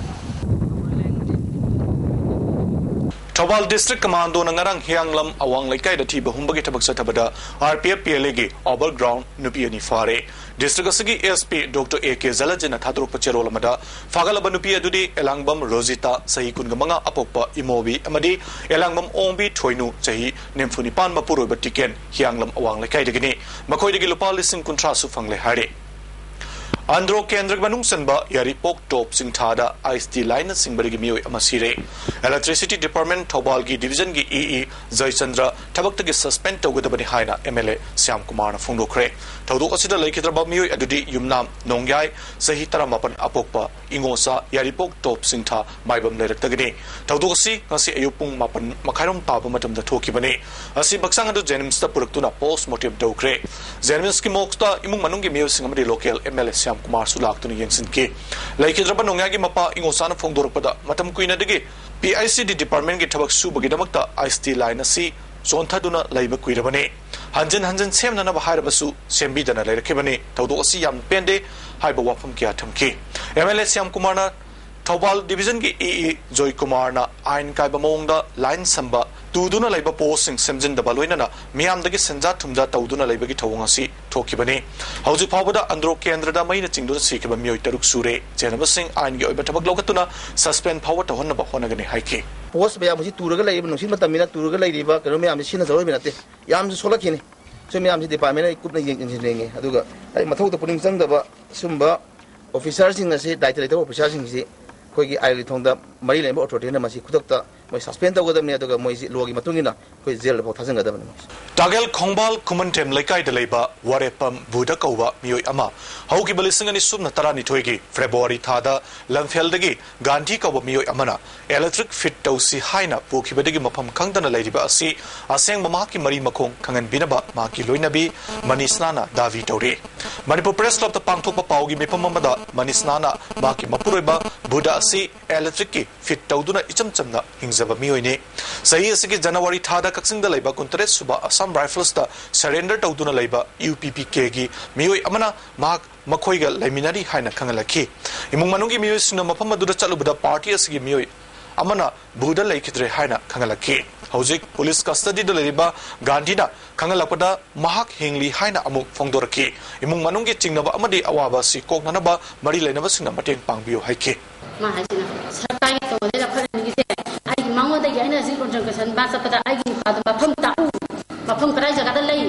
ꯊꯧꯕꯥꯜ ꯗꯤꯁꯇ꯭ꯔꯤꯛ ꯀꯃꯥꯟꯗꯣꯅ ꯉꯔꯥꯡ ꯍꯤꯌꯥꯡꯂꯝ ꯑꯋꯥꯡ ꯂꯩꯀꯥꯏꯗ ꯊꯤꯕ ꯍꯨꯝꯕꯒꯤ ꯊꯕꯛ ꯆꯠꯊꯕꯗ R P F P L ꯑꯦꯒꯤ ꯑꯣꯚꯔ ꯒ꯭ꯔꯥꯎꯟ ꯅꯨꯄꯤ ꯑꯅꯤ ꯐꯥꯔꯦ꯫ ꯗꯤꯁꯇ꯭ꯔꯤꯛ ꯑꯁꯤꯒꯤ S P doctor A K ꯖꯂꯖꯤꯅ ꯊꯥꯗꯣꯔꯛꯄ ꯆꯦꯔꯣꯜ ꯑꯃꯗ ꯐꯥꯒꯠꯂꯕ ꯅꯨꯄꯤ ꯑꯗꯨꯗꯤ ꯑꯦꯂꯥꯡꯕꯝ ꯔꯣꯖꯤꯇꯥ, ꯆꯍꯤ ꯀꯨꯟꯃꯉꯥ, ꯑꯄꯣꯛꯄ ꯏꯃꯣꯕꯤ, ꯑꯃꯗꯤ ꯑꯦꯂꯥꯡꯕꯝ ꯑꯣꯡꯕꯤ ꯊꯣꯏꯅꯨ, ꯆꯍꯤ ꯅꯤꯐꯨꯅꯤꯄꯥꯟ, ꯃꯄꯨꯔꯣꯏꯕ ꯇꯤꯀꯦꯟ, ꯍꯤꯌꯥꯡꯂꯝ ꯑꯋꯥꯡ ꯂꯩꯀꯥꯏꯗꯒꯤꯅꯤ꯫ ꯃꯈꯣꯏꯗꯒꯤ ꯂꯨꯄꯥ ꯂꯤꯁꯤꯡ ꯀꯨꯟꯊ꯭ꯔꯥꯁꯨ ꯐꯪꯂꯦ ꯍꯥꯏꯔꯤ꯫ ꯑꯟꯗ꯭ꯔꯣ ꯀꯦꯟꯗ꯭ꯔꯒꯤ ꯃꯅꯨꯡ ꯆꯟꯕ ꯌꯥꯏꯔꯤꯄꯣꯛ ꯇꯣꯞ ꯆꯤꯡꯊꯥꯗ ꯑꯥꯏꯁ ꯇꯤ ꯂꯥꯏꯟꯅ ꯆꯤꯡꯕꯗꯒꯤ ꯃꯤꯑꯣꯏ ꯑꯃ ꯁꯤꯔꯦ꯫ ꯏꯂꯦꯛꯇ꯭ꯔꯤꯁꯤꯇꯤ ꯗꯤꯄꯥꯔꯠꯃꯦꯟ ꯊꯧꯕꯥꯜꯒꯤ ꯗꯤꯚꯤꯖꯟꯒꯤ ꯏ ꯏ ꯖꯌꯆꯟꯗ꯭ꯔ ꯊꯕꯛꯇꯒꯤ ꯁꯁꯄꯦꯟ ꯇꯧꯒꯗꯕꯅꯤ ꯍꯥꯏꯅ ꯑꯦꯝ ꯑꯦꯜ ꯑꯦ ꯁ꯭ꯌꯥꯝ ꯀꯨꯃꯥꯔꯅ ꯐꯣꯡꯗꯣꯛꯈ꯭ꯔꯦ꯫ ꯊꯧꯗꯣꯛ ꯑꯁꯤꯗ ꯂꯩꯈꯤꯗ꯭ꯔꯕ ꯃꯤꯑꯣꯏ ꯑꯗꯨꯗꯤ ꯌꯨꯝꯅꯥꯝ ꯅꯣꯡꯌꯥꯏ, ꯆꯍꯤ ꯇꯔꯥꯃꯥꯄꯟ, ꯑꯄꯣꯛꯄ ꯏꯉꯣꯆꯥ, ꯌꯥꯏꯔꯤꯄꯣꯛ ꯇꯣꯞ ꯆꯤꯡꯊꯥ, ꯃꯥꯏꯕꯝ ꯂꯩꯔꯛꯇꯒꯤꯅꯤ꯫ ꯊꯧꯗꯣꯛ ꯑꯁꯤ ꯉꯁꯤ ꯑꯌꯨꯛ ꯄꯨꯡ ꯃꯥꯄꯟ ꯃꯈꯥꯏꯔꯣꯝ ꯇꯥꯕ ꯃꯇꯝꯗ ꯊꯣꯛꯈꯤꯕꯅꯤ꯫ ꯑꯁꯤ ꯍꯛꯆꯥꯡ ꯑꯗꯨ ꯖꯦꯅꯤꯝꯁꯇ ꯄꯨꯔꯛꯇꯨꯅ ꯄꯣꯁ ꯃꯣꯔꯇꯦꯝ ꯇꯧꯈ꯭ꯔꯦ꯫ ꯖꯦꯅꯤꯝꯁꯀꯤ ꯃꯣꯔꯒꯇ ꯏꯃꯨꯡ ꯃꯅꯨꯡꯒꯤ ꯃꯤꯑꯣꯏꯁꯤꯡ ꯑꯃꯗꯤ local M L A Shyam ꯀꯨꯃꯥꯔꯁꯨ ꯂꯥꯛꯇꯨꯅ ꯌꯦꯡꯁꯤꯟꯈꯤ꯫ ꯂꯩꯈꯤꯗ꯭ꯔꯕ ꯅꯣꯡꯌꯥꯏꯒꯤ ꯃꯄꯥ ꯏꯉꯣꯆꯥꯅ ꯐꯣꯡꯗꯣꯔꯛꯄꯗ, ꯃꯇꯝ ꯀꯨꯏꯅꯗꯒꯤ ꯄꯤ ꯑꯩꯆ ꯏ ꯗꯤ ꯗꯤꯄꯥꯔꯠꯃꯦꯟꯒꯤ ꯊꯕꯛ ꯁꯨꯕꯒꯤꯗꯃꯛꯇ ꯑꯥꯏꯁ ꯇꯤ ꯂꯥꯏꯟ ꯑꯁꯤ ꯆꯣꯟꯊꯗꯨꯅ ꯂꯩꯕ ꯀꯨꯏꯔꯕꯅꯤ꯫ ꯍꯟꯖꯤꯟ ꯍꯟꯖꯤꯟ ꯁꯦꯝꯅꯅꯕ ꯍꯥꯏꯔꯕꯁꯨ ꯁꯦꯝꯕꯤꯗꯅ ꯂꯩꯔꯛꯈꯤꯕꯅꯤ꯫ ꯊꯧꯗꯣꯛ ꯑꯁꯤ ꯌꯥꯝꯅ ꯄꯦꯟꯗꯦ ꯍꯥꯏꯕ ꯋꯥꯐꯝ ꯀꯌꯥ ꯊꯝꯈꯤ꯫ ꯑꯦꯝ ꯑꯦꯜ ꯑꯦ ꯁ꯭ꯌꯥꯝ ꯀꯨꯃꯥꯔꯅ ꯊꯧꯕꯥꯜ ꯗꯤꯚꯤꯖꯟꯒꯤ ꯏ ꯏ ꯖꯣꯏ ꯀꯨꯃꯥꯔꯅ ꯑꯥꯏꯟ ꯀꯥꯏꯕ ꯃꯑꯣꯡꯗ ꯂꯥꯏꯟ ꯁꯝꯕ, ꯇꯨꯗꯨꯅ ꯂꯩꯕ ꯄꯣꯁꯁꯤꯡ ꯁꯦꯝꯖꯤꯟꯗꯕ, ꯂꯣꯏꯅꯅ ꯃꯤꯌꯥꯝꯗꯒꯤ ꯁꯦꯟꯖꯥ ꯊꯨꯝꯖꯥ ꯇꯧꯗꯨꯅ ꯂꯩꯕꯒꯤ ꯊꯧꯑꯣꯡ ꯑꯁꯤ ꯊꯣꯛꯈꯤꯕꯅꯤ꯫ ꯍꯧꯖꯤꯛ ꯐꯥꯎꯕꯗ ꯑꯟꯗ꯭ꯔꯣ ꯀꯦꯟꯗ꯭ꯔꯗ ꯃꯩꯅ ꯆꯤꯡꯗꯨꯅ ꯁꯤꯈꯤꯕ ꯃꯤꯑꯣꯏ ꯇꯔꯨꯛ ꯁꯨꯔꯦ꯫ ꯆꯦꯟꯅꯕꯁꯤꯡ ꯑꯥꯏꯟꯒꯤ ꯑꯣꯏꯕ ꯊꯕꯛ ꯂꯧꯈꯠꯇꯨꯅ ꯁꯁꯄꯦꯟ ꯐꯥꯎꯕ ꯇꯧꯍꯟꯅꯕ ꯍꯣꯠꯅꯒꯅꯤ ꯍꯥꯏꯈꯤ꯫ ꯄꯣꯁ ꯃꯌꯥꯝ ꯑꯁꯤ ꯇꯨꯔꯒ ꯂꯩꯔꯤꯕ, ꯅꯨꯡꯁꯤꯠ ꯃꯇꯝꯅꯤꯅ ꯇꯨꯔꯒ ꯂꯩꯔꯤꯕ ꯀꯩꯅꯣ ꯃꯌꯥꯝꯁꯤ ꯁꯤꯖꯤꯟꯅꯖꯔꯣꯏꯕ ꯅꯠꯇꯦ, ꯌꯥꯝꯁꯨ ꯁꯣꯛꯂꯛꯈꯤꯅꯤ꯫ ꯁꯤ ꯃꯌꯥꯝꯁꯤ ꯗꯤꯄꯥꯔꯠꯃꯦꯟꯅ ꯑꯩ ꯀꯨꯞꯅ ꯌꯦꯡ-, ꯌꯦꯡꯁꯤꯟꯅꯤꯡꯉꯤ꯫ ꯑꯗꯨꯒ ꯑꯩ ꯃꯊꯧꯗ ꯄꯨꯛꯅꯤꯡ ꯆꯪꯗꯕ ꯁꯨꯝꯕ ꯑꯣꯐꯤꯁꯥꯔꯁꯤꯡ ꯑꯁꯤ, ꯗꯥꯏꯇ ꯂꯩꯇꯕ ꯑꯣꯐꯤꯁꯥꯔꯁꯤꯡꯁꯤ ꯑꯩꯈꯣꯏꯒꯤ ꯑꯥꯏꯟꯒꯤ ꯊꯣꯡꯗ ꯃꯔꯤ ꯂꯩꯅꯕ ꯑꯣꯊꯣꯔꯤꯇꯤꯅ ꯃꯁꯤ ꯈꯨꯗꯛꯇ ꯃꯣꯏ ꯁꯁꯄꯦꯟ ꯇꯧꯒꯗꯕꯅꯤ, ꯑꯗꯨꯒ ꯃꯣꯏꯁꯤ ꯂꯣꯒꯤ ꯃꯇꯨꯡ ꯏꯟꯅ ꯑꯩꯈꯣꯏ ꯖꯦꯜꯗ ꯐꯥꯎ ꯊꯥꯖꯤꯟꯒꯗꯕꯅꯤ ꯃꯣꯏꯁꯤ꯫ ꯇꯥꯒꯦꯜ ꯈꯣꯡꯕꯥꯜ ꯈꯨꯃꯟꯊꯦꯝ ꯂꯩꯀꯥꯏꯗ ꯂꯩꯕ ꯋꯥꯔꯦꯞꯐꯝ ꯕꯨꯙ ꯀꯧꯕ ꯃꯤꯑꯣꯏ ꯑꯃ ꯍꯧꯈꯤꯕ ꯂꯤꯁꯤꯡ ꯑꯅꯤ ꯁꯨꯞꯅ ꯇꯔꯥꯅꯤꯊꯣꯏꯒꯤ ꯐꯦꯕ꯭ꯔꯨꯋꯥꯔꯤ ꯊꯥꯗ ꯂꯝꯐꯦꯜꯗꯒꯤ ꯒꯥꯟꯙꯤ ꯀꯧꯕ ꯃꯤꯑꯣꯏ ꯑꯃꯅ ꯏꯂꯦꯛꯇ꯭ꯔꯤꯛ ꯐꯤꯠ ꯇꯧꯁꯤ ꯍꯥꯏꯅ ꯄꯨꯈꯤꯕꯗꯒꯤ ꯃꯐꯝ ꯈꯪꯗꯅ ꯂꯩꯔꯤꯕ ꯑꯁꯤ ꯑꯁꯦꯡꯕ ꯃꯍꯥꯛꯀꯤ ꯃꯔꯤ ꯃꯈꯣꯡ ꯈꯪꯍꯟꯕꯤꯅꯕ ꯃꯍꯥꯛꯀꯤ ꯂꯣꯏꯅꯕꯤ ꯃꯅꯤꯁꯅꯥꯅ ꯗꯥꯕꯤ ꯇꯧꯔꯤ꯫ ꯃꯅꯤꯄꯨꯔ ꯄ꯭ꯔꯦꯁ ꯀ꯭ꯂꯕꯇ ꯄꯥꯡꯊꯣꯛꯄ ꯄꯥꯎꯒꯤ ꯃꯤꯐꯝ ꯑꯃꯗ ꯃꯅꯤꯁꯅꯥꯅ ꯃꯍꯥꯛꯀꯤ ꯃꯄꯨꯔꯣꯏꯕ ꯕꯨꯙ ꯑꯁꯤ ꯏꯂꯦꯛꯇ꯭ꯔꯤꯛꯀꯤ ꯐꯤꯠ ꯇꯧꯗꯨꯅ ꯏꯆꯝ ꯆꯝꯅ ꯍꯤꯡꯖꯕ ꯃꯤꯑꯣꯏꯅꯤ꯫ ꯆꯍꯤ ꯑꯁꯤꯒꯤ ꯖꯅꯋꯥꯔꯤ ꯊꯥꯗ ꯀꯛꯆꯤꯡꯗ ꯂꯩꯕ ꯀꯨꯟꯇꯔꯦꯠ ꯁꯨꯕ ꯑꯁꯥꯝ ꯔꯥꯏꯐꯜꯁꯇ ꯁꯔꯦꯟꯗꯔ ꯇꯧꯗꯨꯅ ꯂꯩꯕ ꯌꯨ ꯄꯤ ꯄꯤ ꯀꯦꯒꯤ ꯃꯤꯑꯣꯏ ꯑꯃꯅ ꯃꯍꯥꯛ ꯃꯈꯣꯏꯒ ꯂꯩꯃꯤꯟꯅꯔꯤ ꯍꯥꯏꯅ ꯈꯪꯍꯜꯂꯛꯈꯤ꯫ ꯏꯃꯨꯡ ꯃꯅꯨꯡꯒꯤ ꯃꯤꯑꯣꯏꯁꯤꯡꯅ ꯃꯐꯝ ꯑꯗꯨꯗ ꯆꯠꯂꯨꯕꯗ ꯄꯥꯔꯇꯤ ꯑꯁꯤꯒꯤ ꯃꯤꯑꯣꯏ ꯑꯃꯅ ꯕꯨꯙ ꯂꯩꯈꯤꯗ꯭ꯔꯦ ꯍꯥꯏꯅ ꯈꯪꯍꯜꯂꯛꯈꯤ꯫ ꯍꯧꯖꯤꯛ ꯄꯨꯂꯤꯁ ꯀꯁꯇꯗꯤꯗ ꯂꯩꯔꯤꯕ ꯒꯥꯟꯙꯤꯅ ꯈꯪꯍꯜꯂꯛꯄꯗ ꯃꯍꯥꯛ ꯍꯤꯡꯂꯤ ꯍꯥꯏꯅ ꯑꯃꯨꯛ ꯐꯣꯡꯗꯣꯔꯛꯈꯤ꯫ ꯏꯃꯨꯡ ꯃꯅꯨꯡꯒꯤ ꯆꯤꯡꯅꯕ ꯑꯃꯗꯤ ꯑꯋꯥꯕ ꯑꯁꯤ ꯀꯣꯛꯅꯅꯕ ꯃꯔꯤ ꯂꯩꯅꯕꯁꯤꯡꯅ ꯃꯇꯦꯡ ꯄꯥꯡꯕꯤꯌꯨ ꯍꯥꯏꯈꯤ꯫ ꯃꯥ ꯍꯥꯏꯁꯤꯅ, "ꯁꯔꯀꯥꯔꯒꯤ ꯇꯧꯕꯗ ꯂꯧꯈꯠꯍꯟꯅꯤꯡꯉꯤꯁꯦ ꯑꯩꯒꯤ ꯃꯉꯣꯟꯗꯒꯤ, ꯑꯩꯅ ꯍꯧꯖꯤꯛ ꯀꯣꯟꯁꯦꯟꯇ꯭ꯔꯦꯁꯟ ꯃꯥ ꯆꯠꯄꯗ ꯑꯩꯒꯤ ꯅꯨꯄꯥꯗꯣ ꯃꯐꯝ ꯇꯥꯛꯎ, ꯃꯐꯝ ꯀꯗꯥꯏ ꯖꯒꯥꯗ ꯂꯩ,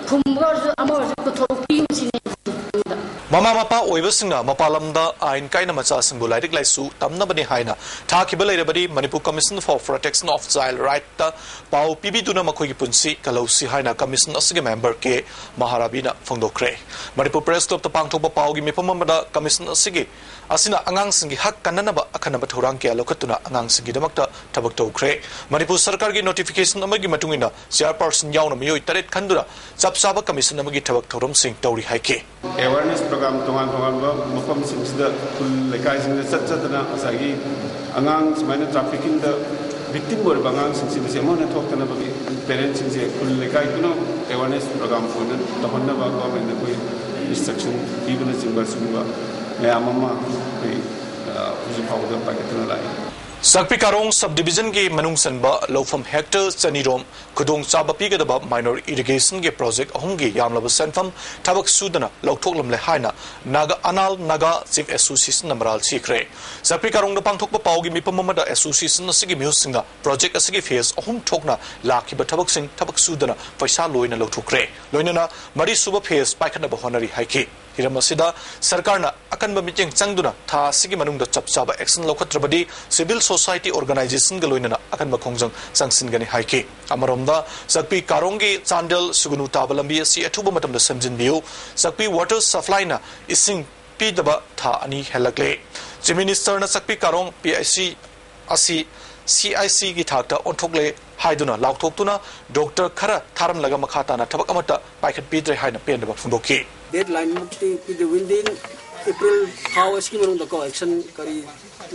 ꯈꯨꯝꯕ ꯑꯣꯏꯔꯁꯨ ꯑꯃ ꯑꯣꯏꯔꯁꯨ ꯄꯨꯊꯣꯔꯛꯄꯤꯌꯨ ꯁꯤꯅꯤ ꯑꯩꯅ ꯍꯥꯏꯁꯦ ꯃꯉꯣꯟꯗ꯫" ꯃꯃꯥ ꯃꯄꯥ ꯑꯣꯏꯕꯁꯤꯡꯅ ꯃꯄꯥꯟ ꯂꯝꯗ ꯑꯥꯏꯟ ꯀꯥꯏꯅ ꯃꯆꯥꯁꯤꯡꯕꯨ ꯂꯥꯏꯔꯤꯛ ꯂꯥꯏꯁꯨ ꯇꯝꯅꯕꯅꯤ ꯍꯥꯏꯅ ꯊꯥꯈꯤꯕ ꯂꯩꯔꯕꯗꯤ Manipur Commission for Protection of Child Right ꯇ ꯄꯥꯎ ꯄꯤꯕꯤꯗꯨꯅ ꯃꯈꯣꯏꯒꯤ ꯄꯨꯟꯁꯤ ꯀꯜꯍꯧꯁꯤ ꯍꯥꯏꯅ ꯀꯃꯤꯁꯟ ꯑꯁꯤꯒꯤ ꯃꯦꯝꯕꯔ ꯀꯦ ꯃꯍꯥꯔꯥꯕꯤꯅ ꯐꯣꯡꯗꯣꯛꯈ꯭ꯔꯦ꯫ ꯃꯅꯤꯄꯨꯔ ꯄ꯭ꯔꯦꯁ ꯀ꯭ꯂꯕꯇ ꯄꯥꯡꯊꯣꯛꯄ ꯄꯥꯎꯒꯤ ꯃꯤꯐꯝ ꯑꯃꯗ ꯀꯃꯤꯁꯟ ꯑꯁꯤꯒꯤ, ꯑꯁꯤꯅ ꯑꯉꯥꯡꯁꯤꯡꯒꯤ ꯍꯛ ꯀꯟꯅꯅꯕ ꯑꯈꯟꯅꯕ ꯊꯧꯔꯥꯡ ꯀꯌꯥ ꯂꯧꯈꯠꯇꯨꯅ ꯑꯉꯥꯡꯁꯤꯡꯒꯤꯗꯃꯛꯇ ꯊꯕꯛ ꯇꯧꯈ꯭ꯔꯦ꯫ ꯃꯅꯤꯄꯨꯔ ꯁꯔꯀꯥꯔꯒꯤ ꯅꯣꯇꯤꯐꯤꯀꯦꯁꯟ ꯑꯃꯒꯤ ꯃꯇꯨꯡ ꯏꯟꯅ ꯆꯤꯌꯥꯔꯄꯔꯁꯟ ꯌꯥꯎꯅ ꯃꯤꯑꯣꯏ ꯇꯔꯦꯠ ꯈꯟꯗꯨꯅ ꯆꯞ ꯆꯥꯕ ꯀꯃꯤꯁꯟ ꯑꯃꯒꯤ ꯊꯕꯛ ꯊꯧꯔꯝꯁꯤꯡ ꯇꯧꯔꯤ ꯍꯥꯏꯈꯤ꯫ ꯑꯦꯋꯥꯔꯅꯦꯁ ꯄ꯭ꯔꯣꯒ꯭ꯔꯥꯝ ꯇꯣꯉꯥꯟ ꯇꯣꯉꯥꯟꯕ ꯃꯐꯝꯁꯤꯡꯁꯤꯗ, ꯈꯨꯜ ꯂꯩꯀꯥꯏꯁꯤꯡꯗ ꯆꯠ ꯆꯠꯇꯅ ꯉꯁꯥꯏꯒꯤ ꯑꯉꯥꯡ ꯁꯨꯃꯥꯏꯅ ꯇ꯭ꯔꯥꯐꯤꯀꯤꯡꯗ ꯚꯤꯛꯇꯤꯝ ꯑꯣꯏꯔꯤꯕ ꯑꯉꯥꯡꯁꯤꯡꯁꯤꯗ ꯁꯤ ꯑꯃꯨꯛ ꯍꯟꯅ ꯊꯣꯛꯇꯅꯕꯒꯤ ꯄꯦꯔꯦꯟꯁꯁꯤꯡꯁꯦ ꯈꯨꯜ ꯂꯩꯀꯥꯏ ꯄꯨꯝꯅꯃꯛ ꯑꯦꯋꯥꯔꯅꯦꯁ ꯄ꯭ꯔꯣꯒ꯭ꯔꯥꯝ ꯑꯣꯏꯅ ꯇꯧꯍꯟꯅꯕ ꯒꯣꯔꯃꯦꯟꯗ ꯑꯩꯈꯣꯏ ꯏꯟꯁꯇ꯭ꯔꯛꯁꯟ ꯄꯤꯕꯅꯆꯤꯡꯕ ꯁꯤꯒꯨꯝꯕ ꯃꯌꯥꯝ ꯑꯃ ꯑꯩꯈꯣꯏ, ꯑ, ꯍꯧꯖꯤꯛ ꯐꯥꯎꯕꯗ ꯄꯥꯏꯈꯠꯇꯨꯅ ꯂꯥꯛꯏ꯫ ꯆꯥꯛꯄꯤ ꯀꯥꯔꯣꯡ ꯁꯕ ꯗꯤꯕꯤꯖꯟꯒꯤ ꯃꯅꯨꯡ ꯆꯟꯕ ꯂꯧꯐꯝ ꯍꯦꯛꯇꯔ ꯆꯅꯤꯔꯣꯝ ꯈꯨꯗꯣꯡꯆꯥꯕ ꯄꯤꯒꯗꯕ ꯃꯥꯏꯅꯣꯔ ꯏꯔꯤꯒꯦꯁꯟꯒꯤ ꯄ꯭ꯔꯣꯖꯦꯛ ꯑꯍꯨꯝꯒꯤ ꯌꯥꯝꯂꯕ ꯁꯦꯟꯐꯝ ꯊꯕꯛ ꯁꯨꯗꯅ ꯂꯧꯊꯣꯛꯂꯝꯂꯦ ꯍꯥꯏꯅ ꯅꯥꯒꯥ, ꯑꯅꯥꯜ ꯅꯥꯒꯥ ꯆꯤꯐ ꯑꯦꯁꯣꯁꯤꯌꯦꯁꯟꯅ ꯃꯔꯥꯜ ꯁꯤꯈ꯭ꯔꯦ꯫ ꯆꯥꯛꯄꯤ ꯀꯥꯔꯣꯡꯗ ꯄꯥꯡꯊꯣꯛꯄ ꯄꯥꯎꯒꯤ ꯃꯤꯐꯝ ꯑꯃꯗ ꯑꯦꯁꯣꯁꯤꯌꯦꯁꯟ ꯑꯁꯤꯒꯤ ꯃꯤꯍꯨꯠꯁꯤꯡꯅ ꯄ꯭ꯔꯣꯖꯦꯛ ꯑꯁꯤꯒꯤ ꯐꯦꯖ ꯑꯍꯨꯝ ꯊꯣꯛꯅ ꯂꯥꯛꯈꯤꯕ ꯊꯕꯛꯁꯤꯡ ꯊꯕꯛ ꯁꯨꯗꯅ ꯄꯩꯁꯥ ꯂꯣꯏꯅ ꯂꯧꯊꯣꯛꯈ꯭ꯔꯦ꯫ ꯂꯣꯏꯅꯅ ꯃꯔꯤꯁꯨꯕ ꯐꯦꯖ ꯄꯥꯏꯈꯠꯅꯕ ꯍꯣꯠꯅꯔꯤ ꯍꯥꯏꯈꯤ꯫ ꯍꯤꯔꯝ ꯑꯁꯤꯗ ꯁꯔꯀꯥꯔꯅ ꯑꯀꯟꯕ ꯃꯤꯠꯌꯦꯡ ꯆꯪꯗꯨꯅ ꯊꯥ ꯑꯁꯤꯒꯤ ꯃꯅꯨꯡꯗ ꯆꯞ ꯆꯥꯕ action ꯂꯧꯈꯠꯇ꯭ꯔꯕꯗꯤ civil society organisationꯒ ꯂꯣꯏꯅꯅ ꯑꯀꯟꯕ ꯈꯣꯡꯖꯪ ꯆꯪꯁꯤꯟꯒꯅꯤ ꯍꯥꯏꯈꯤ꯫ ꯑꯃꯔꯣꯝꯗ ꯆꯥꯛꯄꯤ ꯀꯥꯔꯣꯡꯒꯤ ꯆꯥꯟꯗꯦꯜ ꯁꯨꯒꯨꯅꯨ ꯇꯥꯕ ꯂꯝꯕꯤ ꯑꯁꯤ ꯑꯊꯨꯕ ꯃꯇꯝꯗ ꯁꯦꯝꯖꯤꯟꯕꯤꯌꯨ꯫ ꯆꯥꯛꯄꯤ water supplyꯅ ꯏꯁꯤꯡ ꯄꯤꯗꯕ ꯊꯥ ꯑꯅꯤ ꯍꯦꯜꯂꯛꯂꯦ꯫ Chief Ministerꯅ ꯆꯥꯛꯄꯤ ꯀꯥꯔꯣꯡ PIC ꯑꯁꯤ CICꯒꯤ ꯊꯥꯛꯇ ꯑꯣꯟꯊꯣꯛꯂꯦ ꯍꯥꯏꯗꯨꯅ ꯂꯥꯎꯊꯣꯛꯇꯨꯅ doctor ꯈꯔ ꯊꯥꯔꯝꯂꯒ ꯃꯈꯥ ꯇꯥꯅ ꯊꯕꯛ ꯑꯃꯠꯇ ꯄꯥꯏꯈꯠꯄꯤꯗ꯭ꯔꯦ ꯍꯥꯏꯅ ꯄꯦꯟꯗꯕ ꯐꯣꯡꯗꯣꯛꯈꯤ꯫ Deadlineꯃꯨꯛꯇꯤ ꯄꯤꯗꯦ꯫ Within April ꯊꯥ ꯑꯁꯤꯒꯤ ꯃꯅꯨꯡꯗꯀꯣ action ꯀꯔꯤ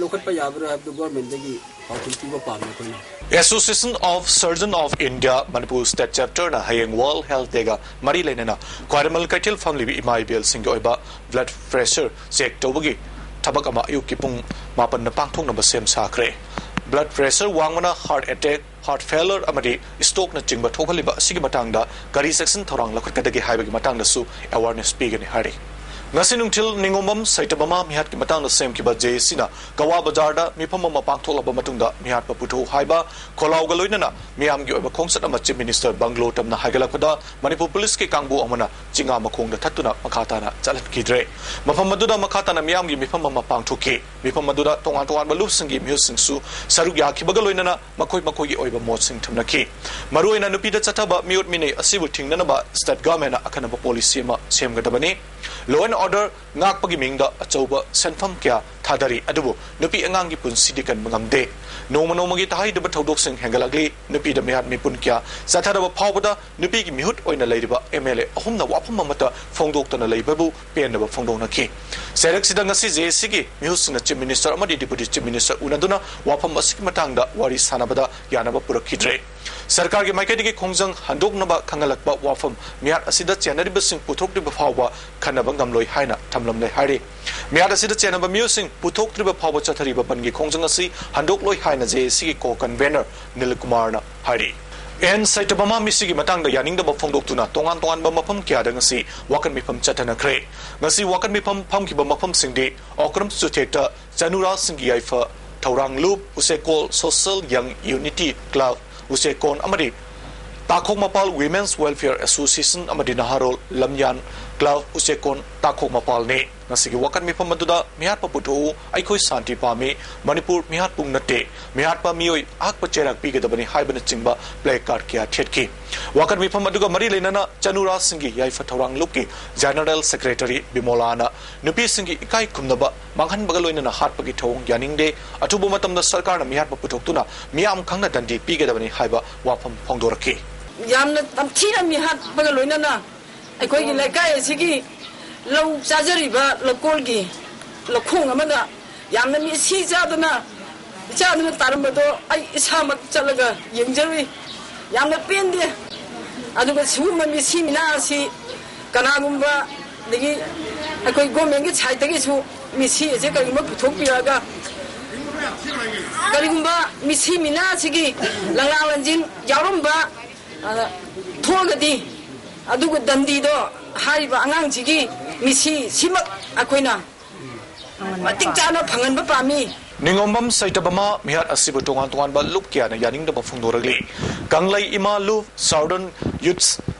ꯂꯧꯈꯠꯄ ꯌꯥꯕ꯭ꯔꯥ ꯍꯥꯏꯕꯗꯨ governmentꯗꯒꯤ ꯄꯥꯎꯈꯨꯝ ꯄꯤꯕ ꯄꯥꯝꯃꯤ ꯑꯩꯈꯣꯏꯅ꯫ Association of Surgeon of India Manipur State Chapterꯅ ꯍꯌꯦꯡ World Health Dayꯒ ꯃꯔꯤ ꯂꯩꯅꯅ ꯈ꯭ꯋꯥꯏꯔꯝꯕꯟ ꯀꯩꯊꯦꯜ ꯐꯝꯂꯤꯕ ꯏꯃꯥ ꯏꯕꯦꯜꯁꯤꯡꯒꯤ ꯑꯣꯏꯕ blood pressure check ꯇꯧꯕꯒꯤ ꯊꯕꯛ ꯑꯃ ꯑꯌꯨꯛꯀꯤ ꯄꯨꯡ ꯃꯥꯄꯟꯗ ꯄꯥꯡꯊꯣꯛꯅꯕ ꯁꯦꯝ ꯁꯥꯈ꯭ꯔꯦ꯫ Blood pressure ꯋꯥꯡꯕꯅ heart attack, heart failure ꯑꯃꯗꯤ strokeꯅꯆꯤꯡꯕ ꯊꯣꯛꯍꯜꯂꯤꯕ ꯑꯁꯤꯒꯤ ꯃꯇꯥꯡꯗ ꯀꯔꯤ ꯆꯦꯛꯁꯤꯟ ꯊꯧꯔꯥꯡ ꯂꯧꯈꯠꯀꯗꯒꯦ ꯍꯥꯏꯕꯒꯤ ꯃꯇꯥꯡꯗꯁꯨ awareness ꯄꯤꯒꯅꯤ ꯍꯥꯏꯔꯤ꯫ ꯉꯁꯤ ꯅꯨꯡꯊꯤꯜ ꯅꯤꯉꯣꯝꯕꯝ ꯁꯩꯇꯕꯃꯥ ꯃꯤꯍꯥꯠꯀꯤ ꯃꯇꯥꯡꯗ ꯁꯦꯝꯈꯤꯕ JACꯅ ꯀꯋꯥ ꯕꯖꯥꯔꯗ ꯃꯤꯐꯝ ꯑꯃ ꯄꯥꯡꯊꯣꯛꯂꯕ ꯃꯇꯨꯡꯗ ꯃꯤꯍꯥꯠꯄ ꯄꯨꯊꯧ ꯍꯥꯏꯕ ꯈꯣꯜꯂꯥꯎꯒ ꯂꯣꯏꯅꯅ ꯃꯤꯌꯥꯝꯒꯤ ꯑꯣꯏꯕ ꯈꯣꯡꯆꯠ ꯑꯃ Chief Minister bungalow ꯇꯝꯅ ꯍꯥꯏꯒꯠꯂꯛꯄꯗ ꯃꯅꯤꯄꯨꯔ ꯄꯨꯂꯤꯁꯀꯤ ꯀꯥꯡꯕꯨ ꯑꯃꯅ ꯆꯤꯡꯉꯥ ꯃꯈꯣꯡꯗ ꯊꯠꯇꯨꯅ ꯃꯈꯥ ꯇꯥꯅ ꯆꯠꯍꯟꯈꯤꯗ꯭ꯔꯦ꯫ ꯃꯐꯝ ꯑꯗꯨꯗ ꯃꯈꯥ ꯇꯥꯅ ꯃꯤꯌꯥꯝꯒꯤ ꯃꯤꯐꯝ ꯑꯃ ꯄꯥꯡꯊꯣꯛꯈꯤ꯫ ꯃꯤꯐꯝ ꯑꯗꯨꯗ ꯇꯣꯉꯥꯟ ꯇꯣꯉꯥꯟꯕ ꯂꯨꯞꯁꯤꯡꯒꯤ ꯃꯤꯍꯨꯠꯁꯤꯡꯁꯨ ꯁꯔꯨꯛ ꯌꯥꯈꯤꯕꯒ ꯂꯣꯏꯅꯅ ꯃꯈꯣꯏ ꯃꯈꯣꯏꯒꯤ ꯑꯣꯏꯕ ꯃꯣꯠꯁꯤꯡ ꯊꯝꯅꯈꯤ꯫ ꯃꯔꯨꯑꯣꯏꯅ ꯅꯨꯄꯤꯗ ꯆꯠꯊꯕ ꯃꯤꯑꯣꯠ ꯃꯤꯅꯩ ꯑꯁꯤꯕꯨ ꯊꯤꯡꯅꯅꯕ state governmentꯅ ꯑꯈꯟꯅꯕ policy ꯑꯃ ꯁꯦꯝꯒꯗꯕꯅꯤ꯫ Law and order ꯉꯥꯛꯄꯒꯤ ꯃꯤꯡꯗ ꯑꯆꯧꯕ ꯁꯦꯟꯐꯝ ꯀꯌꯥ ꯊꯥꯗꯔꯤ, ꯑꯗꯨꯕꯨ ꯅꯨꯄꯤ ꯑꯉꯥꯡꯒꯤ ꯄꯨꯟꯁꯤꯗꯤ ꯀꯟꯕ ꯉꯝꯗꯦ꯫ ꯅꯣꯡꯃ ꯅꯣꯡꯃꯒꯤ ꯇꯍꯩꯗꯕ ꯊꯧꯗꯣꯛꯁꯤꯡ ꯍꯦꯟꯒꯠꯂꯛꯂꯤ꯫ ꯅꯨꯄꯤꯗ ꯃꯤꯍꯥꯠ ꯃꯤꯄꯨꯟ ꯀꯌꯥ ꯆꯠꯊꯔꯕ ꯐꯥꯎꯕꯗ ꯅꯨꯄꯤꯒꯤ ꯃꯤꯍꯨꯠ ꯑꯣꯏꯅ ꯂꯩꯔꯤꯕ MLA ꯑꯍꯨꯝꯅ ꯋꯥꯐꯝ ꯑꯃꯠꯇ ꯐꯣꯡꯗꯣꯛꯇꯅ ꯂꯩꯕꯕꯨ ꯄꯦꯟꯗꯕ ꯐꯣꯡꯗꯣꯛꯅꯈꯤ꯫ ꯆꯩꯔꯛꯁꯤꯗ ꯉꯁꯤ JACꯒꯤ ꯃꯤꯍꯨꯠꯁꯤꯡꯅ Chief Minister ꯑꯃꯗꯤ Deputy Chief Minister ꯎꯅꯗꯨꯅ ꯋꯥꯐꯝ ꯑꯁꯤꯒꯤ ꯃꯇꯥꯡꯗ ꯋꯥꯔꯤ ꯁꯥꯟꯅꯕꯗ ꯌꯥꯅꯕ ꯄꯨꯔꯛꯈꯤꯗ꯭ꯔꯦ꯫ ꯁꯔꯀꯥꯔꯒꯤ ꯃꯥꯏꯀꯩꯗꯒꯤ ꯈꯣꯡꯖꯪ ꯍꯟꯗꯣꯛꯅꯕ ꯈꯪꯍꯜꯂꯛꯄ ꯋꯥꯐꯝ ꯃꯤꯍꯥꯠ ꯑꯁꯤꯗ ꯆꯦꯟꯅꯔꯤꯕꯁꯤꯡ ꯄꯨꯊꯣꯛꯇ꯭ꯔꯤꯕ ꯐꯥꯎꯕ ꯈꯟꯅꯕ ꯉꯝꯂꯣꯏ ꯍꯥꯏꯅ ꯊꯝꯂꯝꯂꯦ ꯍꯥꯏꯔꯤ꯫ ꯃꯤꯍꯥꯠ ꯑꯁꯤꯗ ꯆꯦꯟꯅꯕ ꯃꯤꯑꯣꯏꯁꯤꯡ ꯄꯨꯊꯣꯛꯇ꯭ꯔꯤꯕ ꯐꯥꯎꯕ ꯆꯠꯊꯔꯤꯕ ꯕꯟꯒꯤ ꯈꯣꯡꯖꯪ ꯑꯁꯤ ꯍꯟꯗꯣꯛꯂꯣꯏ ꯍꯥꯏꯅ JACꯒꯤ co-convener ꯅꯤꯜ ꯀꯨꯃꯥꯔꯅ ꯍꯥꯏꯔꯤ꯫ ꯑꯦꯟ ꯁꯩꯇꯕꯃꯥ ꯃꯤꯁꯤꯒꯤ ꯃꯇꯥꯡꯗ ꯌꯥꯅꯤꯡꯗꯕ ꯐꯣꯡꯗꯣꯛꯇꯨꯅ ꯇꯣꯉꯥꯟ ꯇꯣꯉꯥꯟꯕ ꯃꯐꯝ ꯀꯌꯥꯗ ꯉꯁꯤ ꯋꯥꯀꯠ ꯃꯤꯐꯝ ꯆꯠꯊꯅꯈ꯭ꯔꯦ꯫ ꯉꯁꯤ ꯋꯥꯀꯠ ꯃꯤꯐꯝ ꯐꯝꯈꯤꯕ ꯃꯐꯝꯁꯤꯡꯗꯤ ꯑꯣꯀ꯭ꯔꯝ ꯆꯨꯊꯦꯛꯇ, ꯆꯅꯨꯔꯥꯁꯤꯡꯒꯤ ꯌꯥꯏꯐ, ꯊꯧꯔꯥꯡꯂꯨꯞ, ꯎꯆꯦꯀꯣꯜ Social Young Unity Club, ꯎꯆꯦꯀꯣꯟ ꯑꯃꯗꯤ ꯇꯥꯈꯣꯡ ꯃꯄꯥꯜ Women's Welfare Association ꯑꯃꯗꯤ ꯅꯍꯥꯔꯣꯜ ꯂꯝꯌꯥꯟ ꯀ꯭ꯂꯕ ꯎꯆꯦꯛꯀꯣꯟ ꯇꯥꯈꯣꯡ ꯃꯄꯥꯜꯅꯤ꯫ ꯉꯁꯤꯒꯤ ꯋꯥꯀꯠ ꯃꯤꯐꯝ ꯑꯗꯨꯗ "ꯃꯤꯍꯥꯠꯄ ꯄꯨꯊꯣꯛꯎ, ꯑꯩꯈꯣꯏ ꯁꯥꯟꯇꯤ ꯄꯥꯝꯃꯤ, ꯃꯅꯤꯄꯨꯔ ꯃꯤꯍꯥꯠꯄꯨꯡ ꯅꯠꯇꯦ, ꯃꯤꯍꯥꯠꯄ ꯃꯤꯑꯣꯏ ꯑꯍꯛꯄ ꯆꯩꯔꯥꯛ ꯄꯤꯒꯗꯕꯅꯤ" ꯍꯥꯏꯕꯅꯆꯤꯡꯕ ꯄ꯭ꯂꯦ ꯀꯥꯔꯗ ꯀꯌꯥ ꯊꯦꯠꯈꯤ꯫ ꯋꯥꯀꯠ ꯃꯤꯐꯝ ꯑꯗꯨꯒ ꯃꯔꯤ ꯂꯩꯅꯅ ꯆꯅꯨꯔꯥꯁꯤꯡꯒꯤ ꯌꯥꯏꯐ ꯊꯧꯔꯥꯡ ꯂꯨꯞꯀꯤ ꯖꯦꯅꯔꯦꯜ ꯁꯦꯀ꯭ꯔꯦꯇꯔꯤ ꯕꯤꯃꯣꯂꯥꯅ ꯅꯨꯄꯤꯁꯤꯡꯒꯤ ꯏꯀꯥꯏ ꯈꯨꯝꯅꯕ ꯃꯥꯡꯍꯟꯕꯒ ꯂꯣꯏꯅꯅ ꯍꯥꯠꯄꯒꯤ ꯊꯧꯑꯣꯡ ꯌꯥꯅꯤꯡꯗꯦ, ꯑꯊꯨꯕ ꯃꯇꯝꯗ ꯁꯔꯀꯥꯔꯅ ꯃꯤꯍꯥꯠꯄ ꯄꯨꯊꯣꯛꯇꯨꯅ ꯃꯤꯌꯥꯝ ꯈꯪꯅ ꯗꯟꯗꯤ ꯄꯤꯒꯗꯕꯅꯤ ꯍꯥꯏꯕ ꯋꯥꯐꯝ ꯐꯣꯡꯗꯣꯔꯛꯈꯤ꯫ ꯌꯥꯝꯅ ꯇꯝꯊꯤꯅ ꯃꯤꯍꯥꯠꯄꯒ ꯂꯣꯏꯅꯅ ꯑꯩꯈꯣꯏꯒꯤ ꯂꯩꯀꯥꯏ ꯑꯁꯤꯒꯤ ꯂꯧ ꯆꯥꯖꯔꯤꯕ ꯂꯧꯀꯣꯜꯒꯤ ꯂꯧꯈꯣꯡ ꯑꯃꯗ ꯌꯥꯝꯅ ꯃꯤꯠꯁꯤ ꯆꯥꯗꯅ ꯏꯆꯥꯗꯨꯅ ꯇꯥꯔꯝꯕꯗꯣ ꯑꯩ ꯏꯁꯥꯃꯛ ꯆꯠꯂꯒ ꯌꯦꯡꯖꯔꯨꯏ꯫ ꯌꯥꯝꯅ ꯄꯦꯟꯗꯦ꯫ ꯑꯗꯨꯒ ꯁꯤꯒꯨꯝꯕ ꯃꯤꯠꯁꯤ ꯃꯤꯅꯥ ꯑꯁꯤ ꯀꯅꯥꯒꯨꯝꯕ, ꯑꯗꯒꯤ ꯑꯩꯈꯣꯏ ꯒꯣꯔꯃꯦꯟꯒꯤ ꯁꯥꯏꯠꯇꯒꯤꯁꯨ ꯃꯤꯠꯁꯤ ꯑꯁꯦ ꯀꯔꯤꯒꯨꯝꯕ ꯄꯨꯊꯣꯛꯄꯤꯔꯛꯑꯒ, ꯀꯔꯤꯒꯨꯝꯕ ꯃꯤꯠꯁꯤ ꯃꯤꯅꯥ ꯑꯁꯤꯒꯤ ꯂꯪꯂꯥ ꯂꯪꯖꯤꯟ ꯌꯥꯎꯔꯝꯕ, ꯑ, ꯊꯣꯛꯑꯒꯗꯤ ꯑꯗꯨꯒ ꯗꯟꯗꯤꯗꯣ ꯍꯥꯏꯔꯤꯕ ꯑꯉꯥꯡꯁꯤꯒꯤ ꯃꯤꯠꯁꯤ ꯁꯤꯃꯛ ꯑꯩꯈꯣꯏꯅ ꯃꯇꯤꯛ ꯆꯥꯅ ꯐꯪꯍꯟꯕ ꯄꯥꯝꯃꯤ꯫ ꯅꯤꯉꯣꯝꯕꯝ ꯁꯩꯇꯕꯃꯥ ꯃꯤꯍꯥꯠ ꯑꯁꯤꯕꯨ ꯇꯣꯉꯥꯟ ꯇꯣꯉꯥꯟꯕ ꯂꯨꯞ ꯀꯌꯥꯅ ꯌꯥꯅꯤꯡꯗꯕ ꯐꯣꯡꯗꯣꯔꯛꯂꯤ꯫ ꯀꯪꯂꯩ ꯏꯃꯥ ꯂꯨꯞ, Southern Youths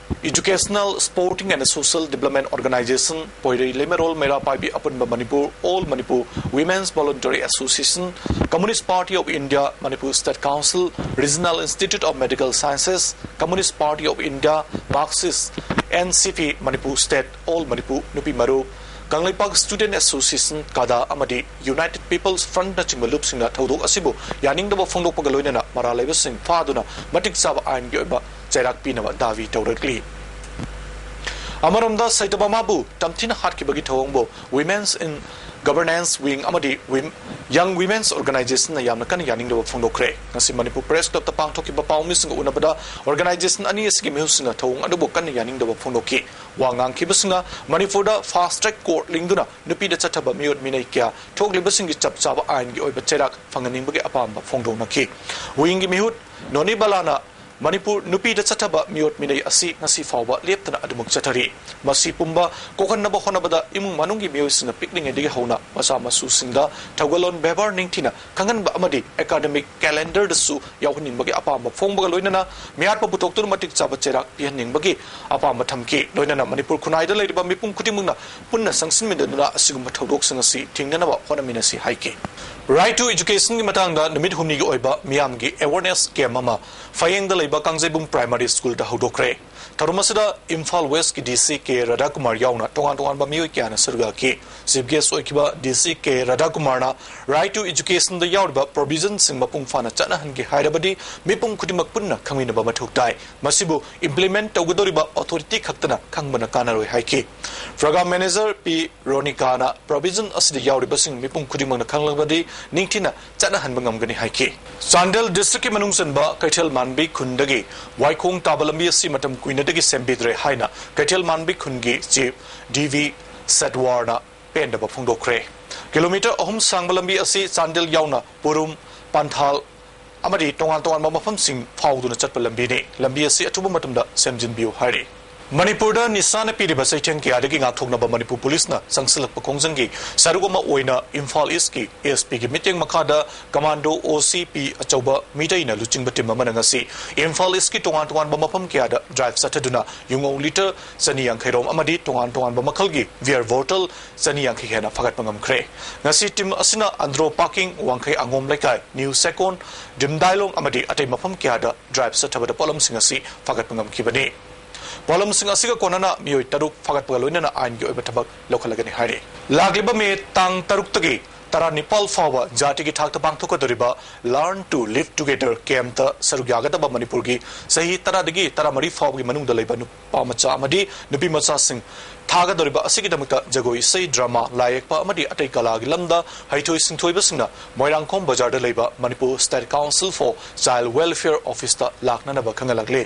Educational, Sporting and Social Development Organization, ꯄꯣꯏꯔꯩ ꯂꯩꯃꯔꯣꯜ ꯃꯩꯔꯥ ꯄꯥꯏꯕꯤ ꯑꯄꯨꯟꯕ Manipur, All Manipur Women's Voluntary Association, Communist Party of India, Manipur State Council, Regional Institute of Medical Sciences, Communist Party of India, Marxist, N C P, Manipur State, All Manipur ꯅꯨꯄꯤ ꯃꯔꯨꯞ, Kangleipak Student Association, ꯀꯥꯗꯥ ꯑꯃꯗꯤ United People's Frontꯅꯆꯤꯡꯕ ꯂꯨꯞꯁꯤꯡꯅ ꯊꯧꯗꯣꯛ ꯑꯁꯤꯕꯨ ꯌꯥꯅꯤꯡꯗꯕ ꯐꯣꯡꯗꯣꯛꯄꯒ ꯂꯣꯏꯅꯅ ꯃꯔꯥꯜ ꯂꯩꯕꯁꯤꯡ ꯐꯥꯗꯨꯅ ꯃꯇꯤꯛ ꯆꯥꯕ ꯑꯥꯏꯟꯒꯤ ꯑꯣꯏꯕ ꯆꯩꯔꯥꯛ ꯄꯤꯅꯕ ꯗꯥꯕꯤ ꯇꯧꯔꯛꯂꯤ꯫ ꯑꯃꯔꯣꯝꯗ, ꯁꯩꯇꯕꯃꯥꯕꯨ ꯇꯝꯊꯤꯅ ꯍꯥꯠꯈꯤꯕꯒꯤ ꯊꯧꯑꯣꯡꯕꯨ Women's in Governance Wing ꯑꯃꯗꯤ Wim-, Young Women's Organizationꯅ ꯌꯥꯝꯅ ꯀꯟꯅ ꯌꯥꯅꯤꯡꯗꯕ ꯐꯣꯡꯗꯣꯛꯈ꯭ꯔꯦ꯫ ꯉꯁꯤ ꯃꯅꯤꯄꯨꯔ Press Clubꯇ ꯄꯥꯡꯊꯣꯛꯈꯤꯕ ꯄꯥꯎꯃꯤꯁꯤꯡꯒ ꯎꯅꯕꯗ organization ꯑꯅꯤ ꯑꯁꯤꯒꯤ ꯃꯤꯍꯨꯠꯁꯤꯡꯅ ꯊꯧꯑꯣꯡ ꯑꯗꯨꯕꯨ ꯀꯟꯅ ꯌꯥꯅꯤꯡꯗꯕ ꯐꯣꯡꯗꯣꯛꯈꯤ꯫ ꯋꯥ ꯉꯥꯡꯈꯤꯕꯁꯤꯡꯅ ꯃꯅꯤꯄꯨꯔꯗ fast track court ꯂꯤꯡꯗꯨꯅ ꯅꯨꯄꯤꯗ ꯆꯠꯊꯕ ꯃꯤꯑꯣꯠ ꯃꯤꯅꯩ ꯀꯌꯥ ꯊꯣꯛꯂꯤꯕꯁꯤꯡꯒꯤ ꯆꯞ ꯆꯥꯕ ꯑꯥꯏꯟꯒꯤ ꯑꯣꯏꯕ ꯆꯩꯔꯥꯛ ꯐꯪꯍꯟꯅꯤꯡꯕꯒꯤ ꯑꯄꯥꯝꯕ ꯐꯣꯡꯗꯣꯛꯅꯈꯤ꯫ Wingꯒꯤ ꯃꯤꯍꯨꯠ ꯅꯣꯅꯤ ꯕꯂꯥꯅ ꯃꯅꯤꯄꯨꯔ ꯅꯨꯄꯤꯗ ꯆꯠꯊꯕ ꯃꯤꯑꯣꯠ ꯃꯤꯅꯩ ꯑꯁꯤ ꯉꯁꯤ ꯐꯥꯎꯕ ꯂꯦꯞꯇꯅ ꯑꯗꯨꯃꯛ ꯆꯠꯊꯔꯤ꯫ ꯃꯁꯤ ꯄꯨꯝꯕ ꯀꯣꯛꯍꯟꯅꯕ ꯍꯣꯠꯅꯕꯗ ꯏꯃꯨꯡ ꯃꯅꯨꯡꯒꯤ ꯃꯤꯑꯣꯏꯁꯤꯡꯅ ꯄꯤꯛꯂꯤꯉꯩꯗꯒꯤ ꯍꯧꯅ ꯃꯆꯥ ꯃꯁꯨꯁꯤꯡꯗ ꯊꯧꯒꯜꯂꯣꯟ ꯕꯦꯕꯥꯔ ꯅꯤꯡꯊꯤꯅ ꯈꯪꯍꯟꯕ ꯑꯃꯗꯤ ꯑꯦꯀꯥꯗꯃꯤꯛ ꯀꯦꯂꯦꯟꯗꯔꯗꯁꯨ ꯌꯥꯎꯍꯟꯅꯤꯡꯕꯒꯤ ꯑꯄꯥꯝꯕ ꯐꯣꯡꯕꯒ ꯂꯣꯏꯅꯅ ꯃꯤꯍꯥꯠꯄ ꯄꯨꯊꯣꯛꯇꯨꯅ ꯃꯇꯤꯛ ꯆꯥꯕ ꯆꯩꯔꯥꯛ ꯄꯤꯍꯟꯅꯤꯡꯕꯒꯤ ꯑꯄꯥꯝꯕ ꯊꯝꯈꯤ꯫ ꯂꯣꯏꯅꯅ ꯃꯅꯤꯄꯨꯔ ꯈꯨꯟꯅꯥꯏꯗ ꯂꯩꯔꯤꯕ ꯃꯤꯄꯨꯝ ꯈꯨꯗꯤꯡꯃꯛꯅ ꯄꯨꯟꯅ ꯆꯪꯁꯤꯟꯃꯤꯟꯅꯗꯨꯅ ꯑꯁꯤꯒꯨꯝꯕ ꯊꯧꯗꯣꯛꯁꯤꯡ ꯑꯁꯤ ꯊꯤꯡꯅꯅꯕ ꯍꯣꯠꯅꯃꯤꯟꯅꯁꯤ ꯍꯥꯏꯈꯤ꯫ Right to Educationꯒꯤ ꯃꯇꯥꯡꯗ ꯅꯨꯃꯤꯠ ꯍꯨꯝꯅꯤꯒꯤ ꯑꯣꯏꯕ ꯃꯤꯌꯥꯝꯒꯤ awareness camp ꯑꯃ ꯐꯌꯦꯡꯗ ꯂꯩꯕ ꯀꯥꯡꯖꯩꯕꯨꯡ Primary Schoolꯗ ꯍꯧꯗꯣꯛꯈ꯭ꯔꯦ꯫ ꯊꯧꯔꯝ ꯑꯁꯤꯗ ꯏꯝꯐꯥꯜ Westꯀꯤ D C K ꯔꯥꯙꯥꯀꯨꯃꯥꯔ ꯌꯥꯎꯅ ꯇꯣꯉꯥꯟ ꯇꯣꯉꯥꯟꯕ ꯃꯤꯑꯣꯏ ꯀꯌꯥꯅ ꯁꯔꯨꯛ ꯌꯥꯈꯤ꯫ Chief guest ꯑꯣꯏꯈꯤꯕ D C K ꯔꯥꯙꯥꯀꯨꯃꯥꯔꯅ Right to Educationꯗ ꯌꯥꯎꯔꯤꯕ provisionꯁꯤꯡ ꯃꯄꯨꯡ ꯐꯥꯅ ꯆꯠꯅꯍꯟꯒꯦ ꯍꯥꯏꯔꯕꯗꯤ ꯃꯤꯄꯨꯝ ꯈꯨꯗꯤꯡꯃꯛ ꯄꯨꯟꯅ ꯈꯪꯃꯤꯟꯅꯕ ꯃꯊꯧ ꯇꯥꯏ꯫ ꯃꯁꯤꯕꯨ implement ꯇꯧꯒꯗꯧꯔꯤꯕ authority ꯈꯛꯇꯅ ꯈꯪꯕꯅ ꯀꯥꯟꯅꯔꯣꯏ ꯍꯥꯏꯈꯤ꯫ Program Manager P ꯔꯣꯅꯤꯀꯥꯅ provision ꯑꯁꯤꯗ ꯌꯥꯎꯔꯤꯕꯁꯤꯡ ꯃꯤꯄꯨꯝ ꯈꯨꯗꯤꯡꯃꯛꯅ ꯈꯪꯂꯕꯗꯤ ꯅꯤꯡꯊꯤꯅ ꯆꯠꯅꯍꯟꯕ ꯉꯝꯒꯅꯤ ꯍꯥꯏꯈꯤ꯫ ꯆꯥꯟꯗꯦꯜ districtꯀꯤ ꯃꯅꯨꯡ ꯆꯟꯕ ꯀꯩꯊꯦꯜ ꯃꯥꯟꯕꯤ ꯈꯨꯟꯗꯒꯤ ꯋꯥꯏꯈꯣꯡ ꯇꯥꯕ ꯂꯝꯕꯤ ꯑꯁꯤ ꯃꯇꯝ ꯀꯨꯏꯅꯗꯒꯤ ꯁꯦꯝꯕꯤꯗ꯭ꯔꯦ ꯍꯥꯏꯅ ꯀꯩꯊꯦꯜ ꯃꯥꯟꯕꯤ ꯈꯨꯟꯒꯤ Chief D V ꯁꯠꯋꯥꯔꯅ ꯄꯦꯟꯗꯕ ꯐꯣꯡꯗꯣꯛꯈ꯭ꯔꯦ꯫ Kilometre ꯑꯍꯨꯝ ꯁꯥꯡꯕ ꯂꯝꯕꯤ ꯑꯁꯤ ꯆꯥꯟꯗꯦꯜ ꯌꯥꯎꯅ ꯄꯨꯔꯨꯝ, ꯄꯟꯊꯥꯜ ꯑꯃꯗꯤ ꯇꯣꯉꯥꯟ ꯇꯣꯉꯥꯟꯕ ꯃꯐꯝꯁꯤꯡ ꯐꯥꯎꯗꯨꯅ ꯆꯠꯄ ꯂꯝꯕꯤꯅꯤ꯫ ꯂꯝꯕꯤ ꯑꯁꯤ ꯑꯊꯨꯕ ꯃꯇꯝꯗ ꯁꯦꯝꯖꯤꯟꯕꯤꯌꯨ ꯍꯥꯏꯔꯤ꯫ ꯃꯅꯤꯄꯨꯔꯗ ꯅꯤꯁꯥꯅ ꯄꯤꯔꯤꯕ ꯆꯩꯊꯦꯡ ꯀꯌꯥꯗꯒꯤ ꯉꯥꯛꯊꯣꯛꯅꯕ ꯃꯅꯤꯄꯨꯔ ꯄꯨꯂꯤꯁꯅ ꯆꯪꯁꯤꯜꯂꯛꯄ ꯈꯣꯡꯖꯪꯒꯤ ꯁꯔꯨꯛ ꯑꯃ ꯑꯣꯏꯅ ꯏꯝꯐꯥꯜ ꯏꯁꯀꯤ S Pꯒꯤ ꯃꯤꯠꯌꯦꯡ ꯃꯈꯥꯗ Commando O C P ꯑꯆꯧꯕ ꯃꯤꯇꯩꯅ ꯂꯨꯆꯤꯡꯕ team ꯑꯃꯅ ꯉꯁꯤ ꯏꯝꯐꯥꯜ ꯏꯁꯀꯤ ꯇꯣꯉꯥꯟ ꯇꯣꯉꯥꯟꯕ ꯃꯐꯝ ꯀꯌꯥꯗ drive ꯆꯠꯊꯗꯨꯅ ꯌꯨꯉꯧ litre ꯆꯅꯤ ꯌꯥꯡꯈꯩ ꯔꯣꯝ ꯑꯃꯗꯤ ꯇꯣꯉꯥꯟ ꯇꯣꯉꯥꯟꯕ ꯃꯈꯜꯒꯤ beer bottle ꯆꯅꯤ ꯌꯥꯡꯈꯩ ꯍꯦꯟꯅ ꯐꯥꯒꯠꯄ ꯉꯝꯈ꯭ꯔꯦ꯫ ꯉꯁꯤ team ꯑꯁꯤꯅ ꯑꯟꯗ꯭ꯔꯣ parking, ꯋꯥꯡꯈꯩ ꯑꯉꯣꯝ ꯂꯩꯀꯥꯏ, ꯅ꯭ꯌꯨ ꯁꯦꯀꯣꯟ, ꯗꯤꯝꯗꯥꯏꯂꯣꯡ ꯑꯃꯗꯤ ꯑꯇꯩ ꯃꯐꯝ ꯀꯌꯥꯗ drive ꯆꯠꯊꯕꯗ ꯄꯣꯠꯂꯝꯁꯤꯡ ꯑꯁꯤ ꯐꯥꯒꯠꯄ ꯉꯝꯈꯤꯕꯅꯤ꯫ ꯄꯣꯠꯂꯝꯁꯤꯡ ꯑꯁꯤꯒ ꯀꯣꯟꯅꯅ ꯃꯤꯑꯣꯏ ꯇꯔꯨꯛ ꯐꯥꯒꯠꯄꯒ ꯂꯣꯏꯅꯅ ꯑꯥꯏꯟꯒꯤ ꯑꯣꯏꯕ ꯊꯕꯛ ꯂꯧꯈꯠꯂꯒꯅꯤ ꯍꯥꯏꯔꯤ꯫ ꯂꯥꯛꯂꯤꯕ ꯃꯦ ꯇꯥꯡ ꯇꯔꯨꯛꯇꯒꯤ ꯇꯔꯥꯅꯤꯄꯥꯜ ꯐꯥꯎꯕ ꯖꯥꯇꯤꯒꯤ ꯊꯥꯛꯇ ꯄꯥꯡꯊꯣꯛꯀꯗꯧꯔꯤꯕ Learn to Live Together campꯇ ꯁꯔꯨꯛ ꯌꯥꯒꯗꯕ ꯃꯅꯤꯄꯨꯔꯒꯤ ꯆꯍꯤ ꯇꯔꯥꯗꯒꯤ ꯇꯔꯥꯃꯔꯤ ꯐꯥꯎꯕꯒꯤ ꯃꯅꯨꯡꯗ ꯂꯩꯕ ꯅꯨꯄꯥ ꯃꯆꯥ ꯑꯃꯗꯤ ꯅꯨꯄꯤ ꯃꯆꯥꯁꯤꯡ ꯊꯥꯒꯗꯧꯔꯤꯕ ꯑꯁꯤꯒꯤꯗꯃꯛꯇ ꯖꯒꯣꯏ ꯏꯁꯩ, drama, ꯂꯥꯏ ꯌꯦꯛꯄ ꯑꯃꯗꯤ ꯑꯇꯩ ꯀꯂꯥꯒꯤ ꯂꯝꯗ ꯍꯩꯊꯣꯏ ꯁꯤꯡꯊꯣꯏꯕꯁꯤꯡꯅ ꯃꯣꯏꯔꯥꯡꯈꯣꯝ ꯕꯖꯥꯔꯗ ꯂꯩꯕ Manipur State Council for Child Welfare Officeꯇ ꯂꯥꯛꯅꯅꯕ ꯈꯪꯍꯜꯂꯛꯂꯤ꯫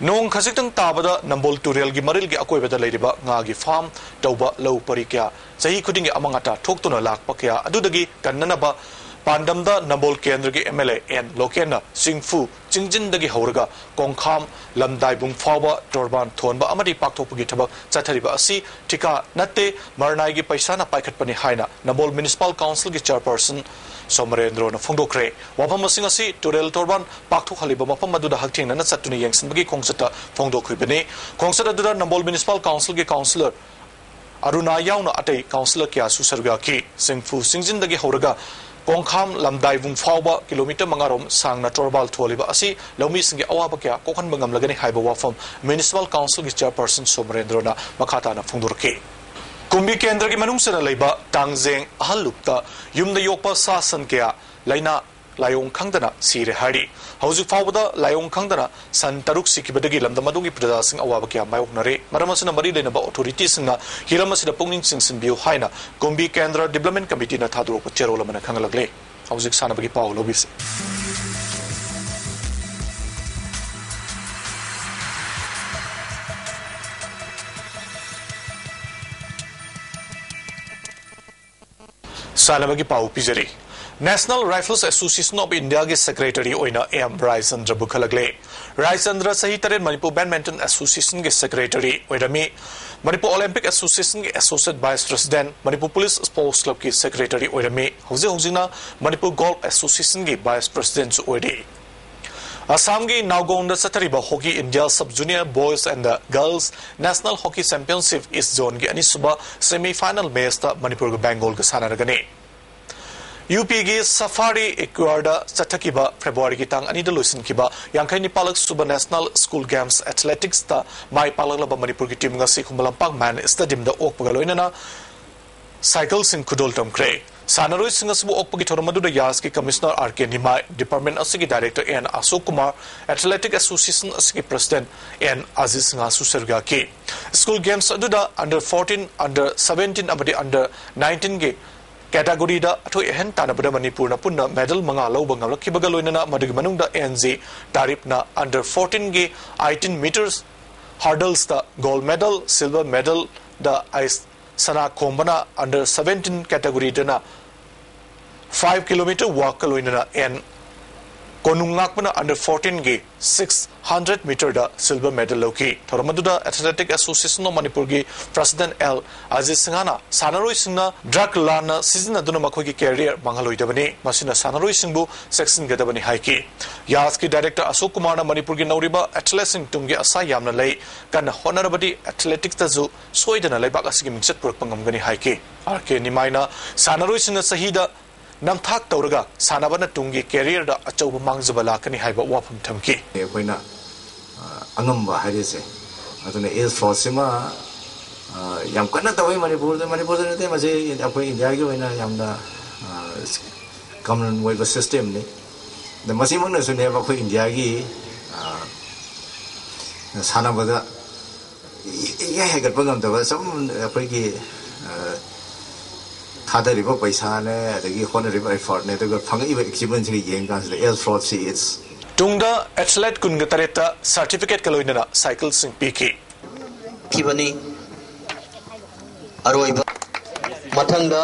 ꯅꯣꯡ ꯈꯖꯤꯛꯇꯪ ꯇꯥꯕꯗ ꯅꯝꯕꯣꯜ ꯇꯨꯔꯦꯜꯒꯤ ꯃꯔꯤꯜꯒꯤ ꯑꯀꯣꯏꯕꯗ ꯂꯩꯔꯤꯕ ꯉꯥꯒꯤ farm ꯇꯧꯕ ꯂꯧ ꯄꯔꯤ ꯀꯌꯥ ꯆꯍꯤ ꯈꯨꯗꯤꯡꯒꯤ ꯑꯃꯥꯡ ꯑꯇꯥ ꯊꯣꯛꯇꯨꯅ ꯂꯥꯛꯄ ꯀꯌꯥ ꯑꯗꯨꯗꯒꯤ ꯀꯟꯅꯅꯕ ꯄꯥꯟꯗꯝꯗ ꯅꯝꯕꯣꯜ ꯀꯦꯟꯗ꯭ꯔꯒꯤ ꯑꯦꯝ ꯑꯦꯜ ꯑꯦ ꯑꯦꯟ ꯂꯣꯀꯦꯟꯅ ꯆꯤꯡꯐꯨ ꯆꯤꯡꯖꯤꯟꯗꯒꯤ ꯍꯧꯔꯒ ꯀꯣꯡꯈꯥꯝ ꯂꯝꯗꯥꯏꯕꯨꯡ ꯐꯥꯎꯕ ꯇꯣꯔꯕꯥꯟ ꯊꯣꯟꯕ ꯑꯃꯗꯤ ꯄꯥꯛꯊꯣꯛꯄꯒꯤ ꯊꯕꯛ ꯆꯠꯊꯔꯤꯕ ꯑꯁꯤ ꯊꯤꯀꯥ ꯅꯠꯇꯦ, ꯃꯔꯅꯥꯏꯒꯤ ꯄꯩꯁꯥꯅ ꯄꯥꯏꯈꯠꯄꯅꯤ ꯍꯥꯏꯅ ꯅꯝꯕꯣꯜ ꯃ꯭ꯌꯨꯅꯤꯁꯤꯄꯥꯜ ꯀꯥꯎꯟꯁꯤꯜꯒꯤ ꯆꯦꯌꯔꯄꯔꯁꯟ ꯁꯣꯃꯔꯦꯟꯗ꯭ꯔꯣꯅ ꯐꯣꯡꯗꯣꯛꯈ꯭ꯔꯦ꯫ ꯋꯥꯐꯝꯁꯤꯡ ꯑꯁꯤ ꯇꯨꯔꯦꯜ ꯇꯣꯔꯕꯥꯟ ꯄꯥꯛꯊꯣꯛꯍꯜꯂꯤꯕ ꯃꯐꯝ ꯑꯗꯨꯗ ꯍꯛꯊꯦꯡꯅꯅ ꯆꯠꯇꯨꯅ ꯌꯦꯡꯁꯤꯟꯕꯒꯤ ꯈꯣꯡꯆꯠꯇ ꯐꯣꯡꯗꯣꯛꯈꯤꯕꯅꯤ꯫ ꯈꯣꯡꯆꯠ ꯑꯗꯨꯗ ꯅꯝꯕꯣꯜ ꯃ꯭ꯌꯨꯅꯤꯁꯤꯄꯥꯜ ꯀꯥꯎꯟꯁꯤꯜꯒꯤ ꯀꯥꯎꯟꯁꯤꯂꯔ ꯑꯔꯨꯅꯥ ꯌꯥꯎꯅ ꯑꯇꯩ ꯀꯥꯎꯟꯁꯤꯂꯔ ꯀꯌꯥꯁꯨ ꯁꯔꯨꯛ ꯌꯥꯈꯤ꯫ ꯆꯤꯡꯐꯨ ꯆꯤꯡꯖꯤꯟꯗꯒꯤ ꯍꯧꯔꯒ ꯀꯣꯡꯈꯥꯝ ꯂꯝꯗꯥꯏꯕꯨꯡ ꯐꯥꯎꯕ ꯀꯤꯂꯣꯃꯤꯇꯔ ꯃꯉꯥ ꯔꯣꯝ ꯁꯥꯡꯅ ꯇꯣꯔꯕꯥꯜ ꯊꯣꯜꯂꯤꯕ ꯑꯁꯤ ꯂꯧꯃꯤꯁꯤꯡꯒꯤ ꯑꯋꯥꯕ ꯀꯌꯥ ꯀꯣꯛꯍꯟꯕ ꯉꯝꯂꯒꯅꯤ ꯍꯥꯏꯕ ꯋꯥꯐꯝ ꯃ꯭ꯌꯨꯅꯤꯁꯤꯄꯥꯜ ꯀꯥꯎꯟꯁꯤꯜꯒꯤ ꯆꯦꯌꯔꯄꯔꯁꯟ ꯁꯣꯃꯔꯦꯟꯗ꯭ꯔꯣꯅ ꯃꯈꯥ ꯇꯥꯅ ꯐꯣꯡꯗꯣꯔꯛꯈꯤ꯫ ꯀꯨꯝꯕꯤ ꯀꯦꯟꯗ꯭ꯔꯒꯤ ꯃꯅꯨꯡ ꯆꯟꯅ ꯂꯩꯕ ꯇꯥꯡꯖꯦꯡ ꯑꯍꯜ ꯂꯨꯞꯇ ꯌꯨꯝꯗ ꯌꯣꯛꯄ ꯁꯥ ꯁꯟ ꯀꯌꯥ ꯂꯥꯏꯅꯥ ꯂꯥꯏꯑꯣꯡ ꯈꯪꯗꯅ ꯁꯤꯔꯦ ꯍꯥꯏꯔꯤ꯫ ꯍꯧꯖꯤꯛ ꯐꯥꯎꯕꯗ ꯂꯥꯏꯑꯣꯡ ꯈꯪꯗꯅ ꯁꯟ ꯇꯔꯨꯛ ꯁꯤꯈꯤꯕꯗꯒꯤ ꯂꯝꯗꯝ ꯑꯗꯨꯒꯤ ꯄ꯭ꯔꯖꯥꯁꯤꯡ ꯑꯋꯥꯕ ꯀꯌꯥ ꯃꯥꯌꯣꯛꯅꯔꯦ꯫ ꯃꯔꯝ ꯑꯁꯤꯅ ꯃꯔꯤ ꯂꯩꯅꯕ ꯑꯣꯊꯣꯔꯤꯇꯤꯁꯤꯡꯅ ꯍꯤꯔꯝ ꯑꯁꯤꯗ ꯄꯨꯛꯅꯤꯡ ꯆꯤꯡꯁꯤꯟꯕꯤꯌꯨ ꯍꯥꯏꯅ ꯀꯨꯝꯕꯤ ꯀꯦꯟꯗ꯭ꯔ ꯗꯤꯕ꯭ꯂꯞꯃꯦꯟ ꯀꯃꯤꯇꯤꯅ ꯊꯥꯗꯣꯔꯛꯄ ꯆꯦꯔꯣꯜ ꯑꯃꯅ ꯈꯪꯍꯜꯂꯛꯂꯦ꯫ ꯍꯧꯖꯤꯛ ꯁꯥꯟꯅꯕꯒꯤ ꯄꯥꯎ ꯂꯧꯕꯤꯁꯤ꯫ ꯁꯥꯟꯅꯕꯒꯤ ꯄꯥꯎ ꯄꯤꯖꯔꯤ꯫ National Rifles Association of Indiaꯒꯤ ꯁꯦꯀ꯭ꯔꯦꯇꯔꯤ ꯑꯣꯏꯅ ꯑꯦꯝ ꯔꯥꯏꯆꯟꯗ꯭ꯔ ꯄꯨꯈꯠꯂꯛꯂꯦ꯫ ꯔꯥꯏꯆꯟꯗ꯭ꯔ ꯆꯍꯤ ꯇꯔꯦꯠ ꯃꯅꯤꯄꯨꯔ ꯕꯦꯗꯃꯤꯟꯇꯟ ꯑꯦꯁꯣꯁꯤꯌꯦꯁꯟꯒꯤ ꯁꯦꯀ꯭ꯔꯦꯇꯔꯤ ꯑꯣꯏꯔꯝꯃꯤ꯫ ꯃꯅꯤꯄꯨꯔ ꯑꯣꯂꯤꯝꯄꯤꯛ ꯑꯦꯁꯣꯁꯤꯌꯦꯁꯟꯒꯤ associate vice president, Manipur police sports ꯀ꯭ꯂꯕꯀꯤ ꯁꯦꯀ꯭ꯔꯦꯇꯔꯤ ꯑꯣꯏꯔꯝꯃꯤ꯫ ꯍꯧꯖꯤꯛ ꯍꯧꯖꯤꯛꯅ ꯃꯅꯤꯄꯨꯔ ꯒꯣꯜꯐ ꯑꯦꯁꯣꯁꯤꯌꯦꯁꯟꯒꯤ ꯚꯥꯏꯁ ꯄ꯭ꯔꯁꯤꯗꯦꯟꯠꯁꯨ ꯑꯣꯏꯔꯤ꯫ ꯑꯁꯥꯝꯒꯤ ꯅꯥꯎꯒꯣꯡꯗ ꯆꯠꯊꯔꯤꯕ Hockey India Sub Junior Boys and the Girls National Hockey Championship East Zoneꯒꯤ ꯑꯅꯤꯁꯨꯕ semi final matchꯇ ꯃꯅꯤꯄꯨꯔꯒ ꯕꯦꯡꯒꯣꯜꯒ ꯁꯥꯟꯅꯔꯒꯅꯤ꯫ ꯌꯨ ꯄꯤꯒꯤ ꯁꯐꯥꯔꯤ ꯏꯀ꯭ꯋꯥꯔꯗ ꯆꯠꯊꯈꯤꯕ ꯐꯦꯕ꯭ꯔꯨꯋꯥꯔꯤꯒꯤ ꯇꯥꯡ ꯑꯅꯤꯗ ꯂꯣꯏꯁꯤꯟꯈꯤꯕ ꯌꯥꯡꯈꯩ ꯅꯤꯄꯥꯜꯂꯛ ꯁꯨꯕ National School Games Athleticsꯇ ꯃꯥꯏ ꯄꯥꯛꯂꯛꯂꯕ ꯃꯅꯤꯄꯨꯔꯒꯤ ꯇꯤꯝ ꯉꯁꯤ ꯈꯨꯃꯟ ꯂꯝꯄꯥꯛ ꯃꯦꯟ ꯁ꯭ꯇꯦꯗꯤꯌꯝꯗ ꯑꯣꯛꯄꯒ ꯂꯣꯏꯅꯅ ꯁꯥꯏꯀꯜꯁꯤꯡ ꯈꯨꯗꯣꯜ ꯇꯝꯈ꯭ꯔꯦ꯫ ꯁꯥꯟꯅꯔꯣꯏꯁꯤꯡ ꯑꯁꯤꯕꯨ ꯑꯣꯛꯄꯒꯤ ꯊꯧꯔꯝ ꯑꯗꯨꯗ ꯌꯥꯁꯀꯤ commissioner R K Nimai, department ꯑꯁꯤꯒꯤ director N Ashok Kumar, athletic association ꯑꯁꯤꯒꯤ ꯄ꯭ꯔꯁꯤꯗꯦꯟꯠ ꯑꯦꯟ ꯑꯖꯤꯠ ꯁꯤꯡꯍꯁꯨ ꯁꯔꯨꯛ ꯌꯥꯈꯤ꯫ ꯁ꯭ꯀꯨꯜ ꯒꯦꯝꯁ ꯑꯗꯨꯗ under fourteen, under seventeen ꯑꯃꯗꯤ under nineteenꯒꯤ ꯀꯦꯇꯥꯒꯣꯔꯤꯗ ꯑꯊꯣꯏ ꯑꯍꯦꯟ ꯇꯥꯟꯅꯕꯗ ꯃꯅꯤꯄꯨꯔꯅ ꯄꯨꯟꯅ ꯃꯦꯗꯜ ꯃꯉꯥ ꯂꯧꯕ ꯉꯝꯂꯛꯈꯤꯕꯒ ꯂꯣꯏꯅꯅ ꯃꯗꯨꯒꯤ ꯃꯅꯨꯡꯗ ꯑꯦꯟ ꯖꯤ ꯇꯥꯔꯤꯞꯅ under fourteenꯒꯤ eighteen metres hurdlesꯇ gold medal, silver medalꯗ ꯑꯥꯏꯁ ꯁꯅꯥ ꯈꯣꯝꯕꯅ under seventeen categoryꯗꯅ Five kilometer walk ꯀ ꯂꯣꯏꯅꯅ ꯑꯦꯟ ꯀꯣꯅꯨꯡ ꯉꯥꯛꯄꯅ under fourteen ꯒꯤ six hundred meter ꯗ silver medal ꯂꯧꯈꯤ꯫ ꯊꯧꯔꯝ ꯑꯗꯨꯗ Athletic Association of ꯃꯅꯤꯄꯨꯔꯒꯤ president ꯑꯦꯜ ꯑꯖꯤꯠ ꯁꯤꯡꯍꯅ ꯁꯥꯟꯅꯔꯣꯏꯁꯤꯡꯅ drug ꯂꯥꯟꯅ ꯁꯤꯖꯤꯟꯅꯗꯨꯅ ꯃꯈꯣꯏꯒꯤ career ꯃꯥꯡꯍꯜꯂꯣꯏꯗꯕꯅꯤ, ꯃꯁꯤꯅ ꯁꯥꯟꯅꯔꯣꯏꯁꯤꯡꯕꯨ ꯆꯦꯛꯁꯤꯟꯒꯗꯕꯅꯤ ꯍꯥꯏꯈꯤ꯫ ꯌꯥꯁꯀꯤ director ꯑꯁꯣꯛ ꯀꯨꯃꯥꯔꯅ ꯃꯅꯤꯄꯨꯔꯒꯤ ꯅꯧꯔꯤꯕ athleteꯁꯤꯡ ꯇꯨꯡꯒꯤ ꯑꯁꯥ ꯌꯥꯝꯅ ꯂꯩ, ꯀꯟꯅ ꯍꯣꯠꯅꯔꯕꯗꯤ athleticsꯇꯁꯨ ꯁꯣꯏꯗꯅ ꯂꯩꯕꯥꯛ ꯑꯁꯤꯒꯤ ꯃꯤꯡꯆꯠ ꯄꯨꯔꯛꯄ ꯉꯝꯒꯅꯤ ꯍꯥꯏꯈꯤ꯫ ꯑꯥꯔ ꯀꯦ ꯅꯤꯃꯥꯏꯅ ꯁꯥꯟꯅꯔꯣꯏꯁꯤꯡꯅ ꯆꯍꯤꯗ ꯅꯝꯊꯥꯛ ꯇꯧꯔꯒ ꯁꯥꯟꯅꯕꯅ ꯇꯨꯡꯒꯤ careerꯗ ꯑꯆꯧꯕ ꯃꯥꯡꯖꯕ ꯂꯥꯛꯀꯅꯤ ꯍꯥꯏꯕ ꯋꯥꯐꯝ ꯊꯝꯈꯤ꯫ ꯑꯩꯈꯣꯏꯅ, ꯑ, ꯑꯉꯝꯕ ꯍꯥꯏꯔꯤꯁꯦ, ꯑꯗꯨꯅ age fraudꯁꯤꯃ, ꯑ, ꯌꯥꯝ ꯀꯟꯅ ꯇꯧꯋꯤ ꯃꯅꯤꯄꯨꯔꯗ꯫ ꯃꯅꯤꯄꯨꯔꯗ ꯅꯠꯇꯦ, ꯃꯁꯤ ꯑꯩꯈꯣꯏ ꯏꯟꯗꯤꯌꯥꯒꯤ ꯑꯣꯏꯅ ꯌꯥꯝꯅ, ꯑ, common ꯑꯣꯏꯕ systemꯅꯤ꯫ ꯑꯗ ꯃꯁꯤꯃꯛꯅꯁꯨꯅꯦꯕ ꯑꯩꯈꯣꯏ ꯏꯟꯗꯤꯌꯥꯒꯤ, ꯑ, ꯁꯥꯟꯅꯕꯗ ꯏ-, ꯏ-, ꯍꯦꯟꯒꯠꯄ ꯉꯝꯗꯕ ꯁꯨꯝ ꯑꯩꯈꯣꯏꯒꯤ, ꯑ, ꯊꯥꯗꯔꯤꯕ ꯄꯩꯁꯥꯅꯦ, ꯑꯗꯒꯤ ꯍꯣꯠꯅꯔꯤꯕ effortꯅꯦ, ꯑꯗꯨꯒ ꯐꯪꯉꯛꯏꯕ achievementꯁꯤꯒ ꯌꯦꯡ ꯀꯥꯟꯁꯤꯗ age fraudꯁꯤ is ꯇꯨꯡꯗ athlete ꯀꯨꯟꯒ ꯇꯔꯦꯠꯇ certificateꯀ ꯂꯣꯏꯅꯅ cycleꯁꯤꯡ ꯄꯤꯈꯤ꯫ ꯈꯤꯕꯅꯤ꯫ ꯑꯔꯣꯏꯕ ꯃꯊꯪꯗ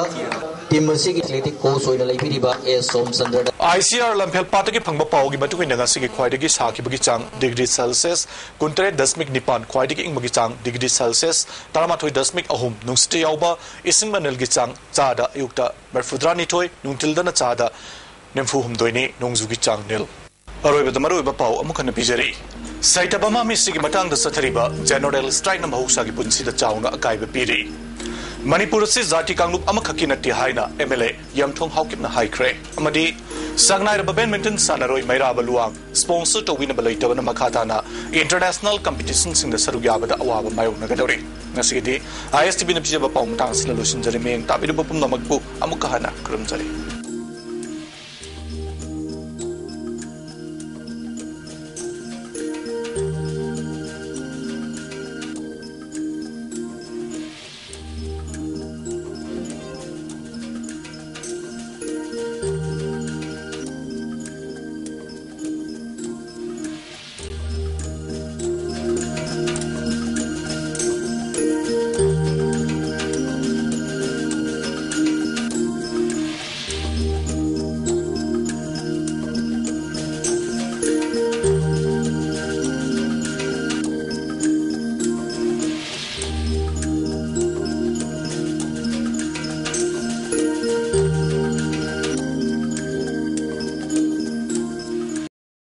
team ꯑꯁꯤꯒꯤ athletic coach ꯑꯣꯏꯅ ꯂꯩꯕꯤꯔꯤꯕ ꯑꯦꯁ ꯁꯣꯝꯆꯟꯗ꯭ꯔꯗ꯫ ꯑꯥꯏ ꯁꯤ ꯑꯥꯔ ꯂꯝꯐꯦꯜ ꯄꯥꯠꯇꯒꯤ ꯐꯪꯕ ꯄꯥꯎꯒꯤ ꯃꯇꯨꯡ ꯏꯟꯅ ꯉꯁꯤꯒꯤ ꯈ꯭ꯋꯥꯏꯗꯒꯤ ꯁꯥꯈꯤꯕꯒꯤ ꯆꯥꯡ degree Celsius ꯀꯨꯟꯇꯔꯦꯠ ꯗꯁꯃꯤꯛ ꯅꯤꯄꯥꯟ, ꯈ꯭ꯋꯥꯏꯗꯒꯤ ꯏꯪꯕꯒꯤ ꯆꯥꯡ degree Celsius ꯇꯔꯥꯃꯥꯊꯣꯏ ꯗꯁꯃꯤꯛ ꯑꯍꯨꯝ, ꯅꯨꯡꯁꯤꯠꯇ ꯌꯥꯎꯕ ꯏꯁꯤꯡ ꯃꯅꯤꯜꯒꯤ ꯆꯥꯡ ꯆꯥꯗ ꯑꯌꯨꯛꯇ ꯃꯔꯤꯐꯨꯇꯔꯥꯅꯤꯊꯣꯏ, ꯅꯨꯡꯊꯤꯜꯗꯅ ꯆꯥꯗ ꯅꯤꯐꯨ ꯍꯨꯝꯗꯣꯏꯅꯤ, ꯅꯣꯡꯖꯨꯒꯤ ꯆꯥꯡ ꯅꯤꯜ꯫ ꯑꯔꯣꯏꯕꯗ ꯃꯔꯨꯑꯣꯏꯕ ꯄꯥꯎ ꯑꯃꯨꯛ ꯍꯟꯅ ꯄꯤꯖꯔꯤ꯫ ꯁꯩꯇꯕ ꯃꯃꯤꯁꯤꯒꯤ ꯃꯇꯥꯡꯗ ꯆꯠꯊꯔꯤꯕ general strikeꯅ ꯃꯍꯧꯁꯥꯒꯤ ꯄꯨꯟꯁꯤꯗ ꯆꯥꯎꯅ ꯑꯀꯥꯏꯕ ꯄꯤꯔꯤ꯫ ꯃꯅꯤꯄꯨꯔ ꯑꯁꯤ ꯖꯥꯇꯤ ꯀꯥꯡꯂꯨꯞ ꯑꯃꯈꯛꯀꯤ ꯅꯠꯇꯦ ꯍꯥꯏꯅ ꯑꯦꯝ ꯑꯦꯜ ꯑꯦ ꯌꯝꯊꯣꯡ ꯍꯥꯎꯀꯤꯞꯅ ꯍꯥꯏꯈ꯭ꯔꯦ꯫ ꯑꯃꯗꯤ ꯁꯛꯅꯥꯏꯔꯕ badminton ꯁꯥꯟꯅꯔꯣꯏ ꯃꯩꯔꯥꯕ ꯂꯨꯋꯥꯡ sponsor ꯇꯧꯕꯤꯅꯕ ꯂꯩꯇꯕꯅ ꯃꯈꯥ ꯇꯥꯅ international competitionꯁꯤꯡꯗ ꯁꯔꯨꯛ ꯌꯥꯕꯗ ꯑꯋꯥꯕ ꯃꯥꯌꯣꯛꯅꯒꯗꯧꯔꯤ꯫ ꯉꯁꯤꯒꯤꯗꯤ ꯑꯥꯏ ꯑꯦꯁ ꯇꯤ ꯚꯤꯅ ꯄꯤꯖꯕ ꯄꯥꯎ ꯃꯇꯥꯡ ꯑꯁꯤꯗ ꯂꯣꯏꯁꯤꯟꯖꯔꯦ꯫ ꯃꯤꯠꯌꯦꯡ ꯇꯥꯕꯤꯔꯤꯕ ꯄꯨꯝꯅꯃꯛꯄꯨ ꯑꯃꯨꯛꯀ ꯍꯟꯅ ꯈꯨꯔꯨꯝꯖꯔꯤ꯫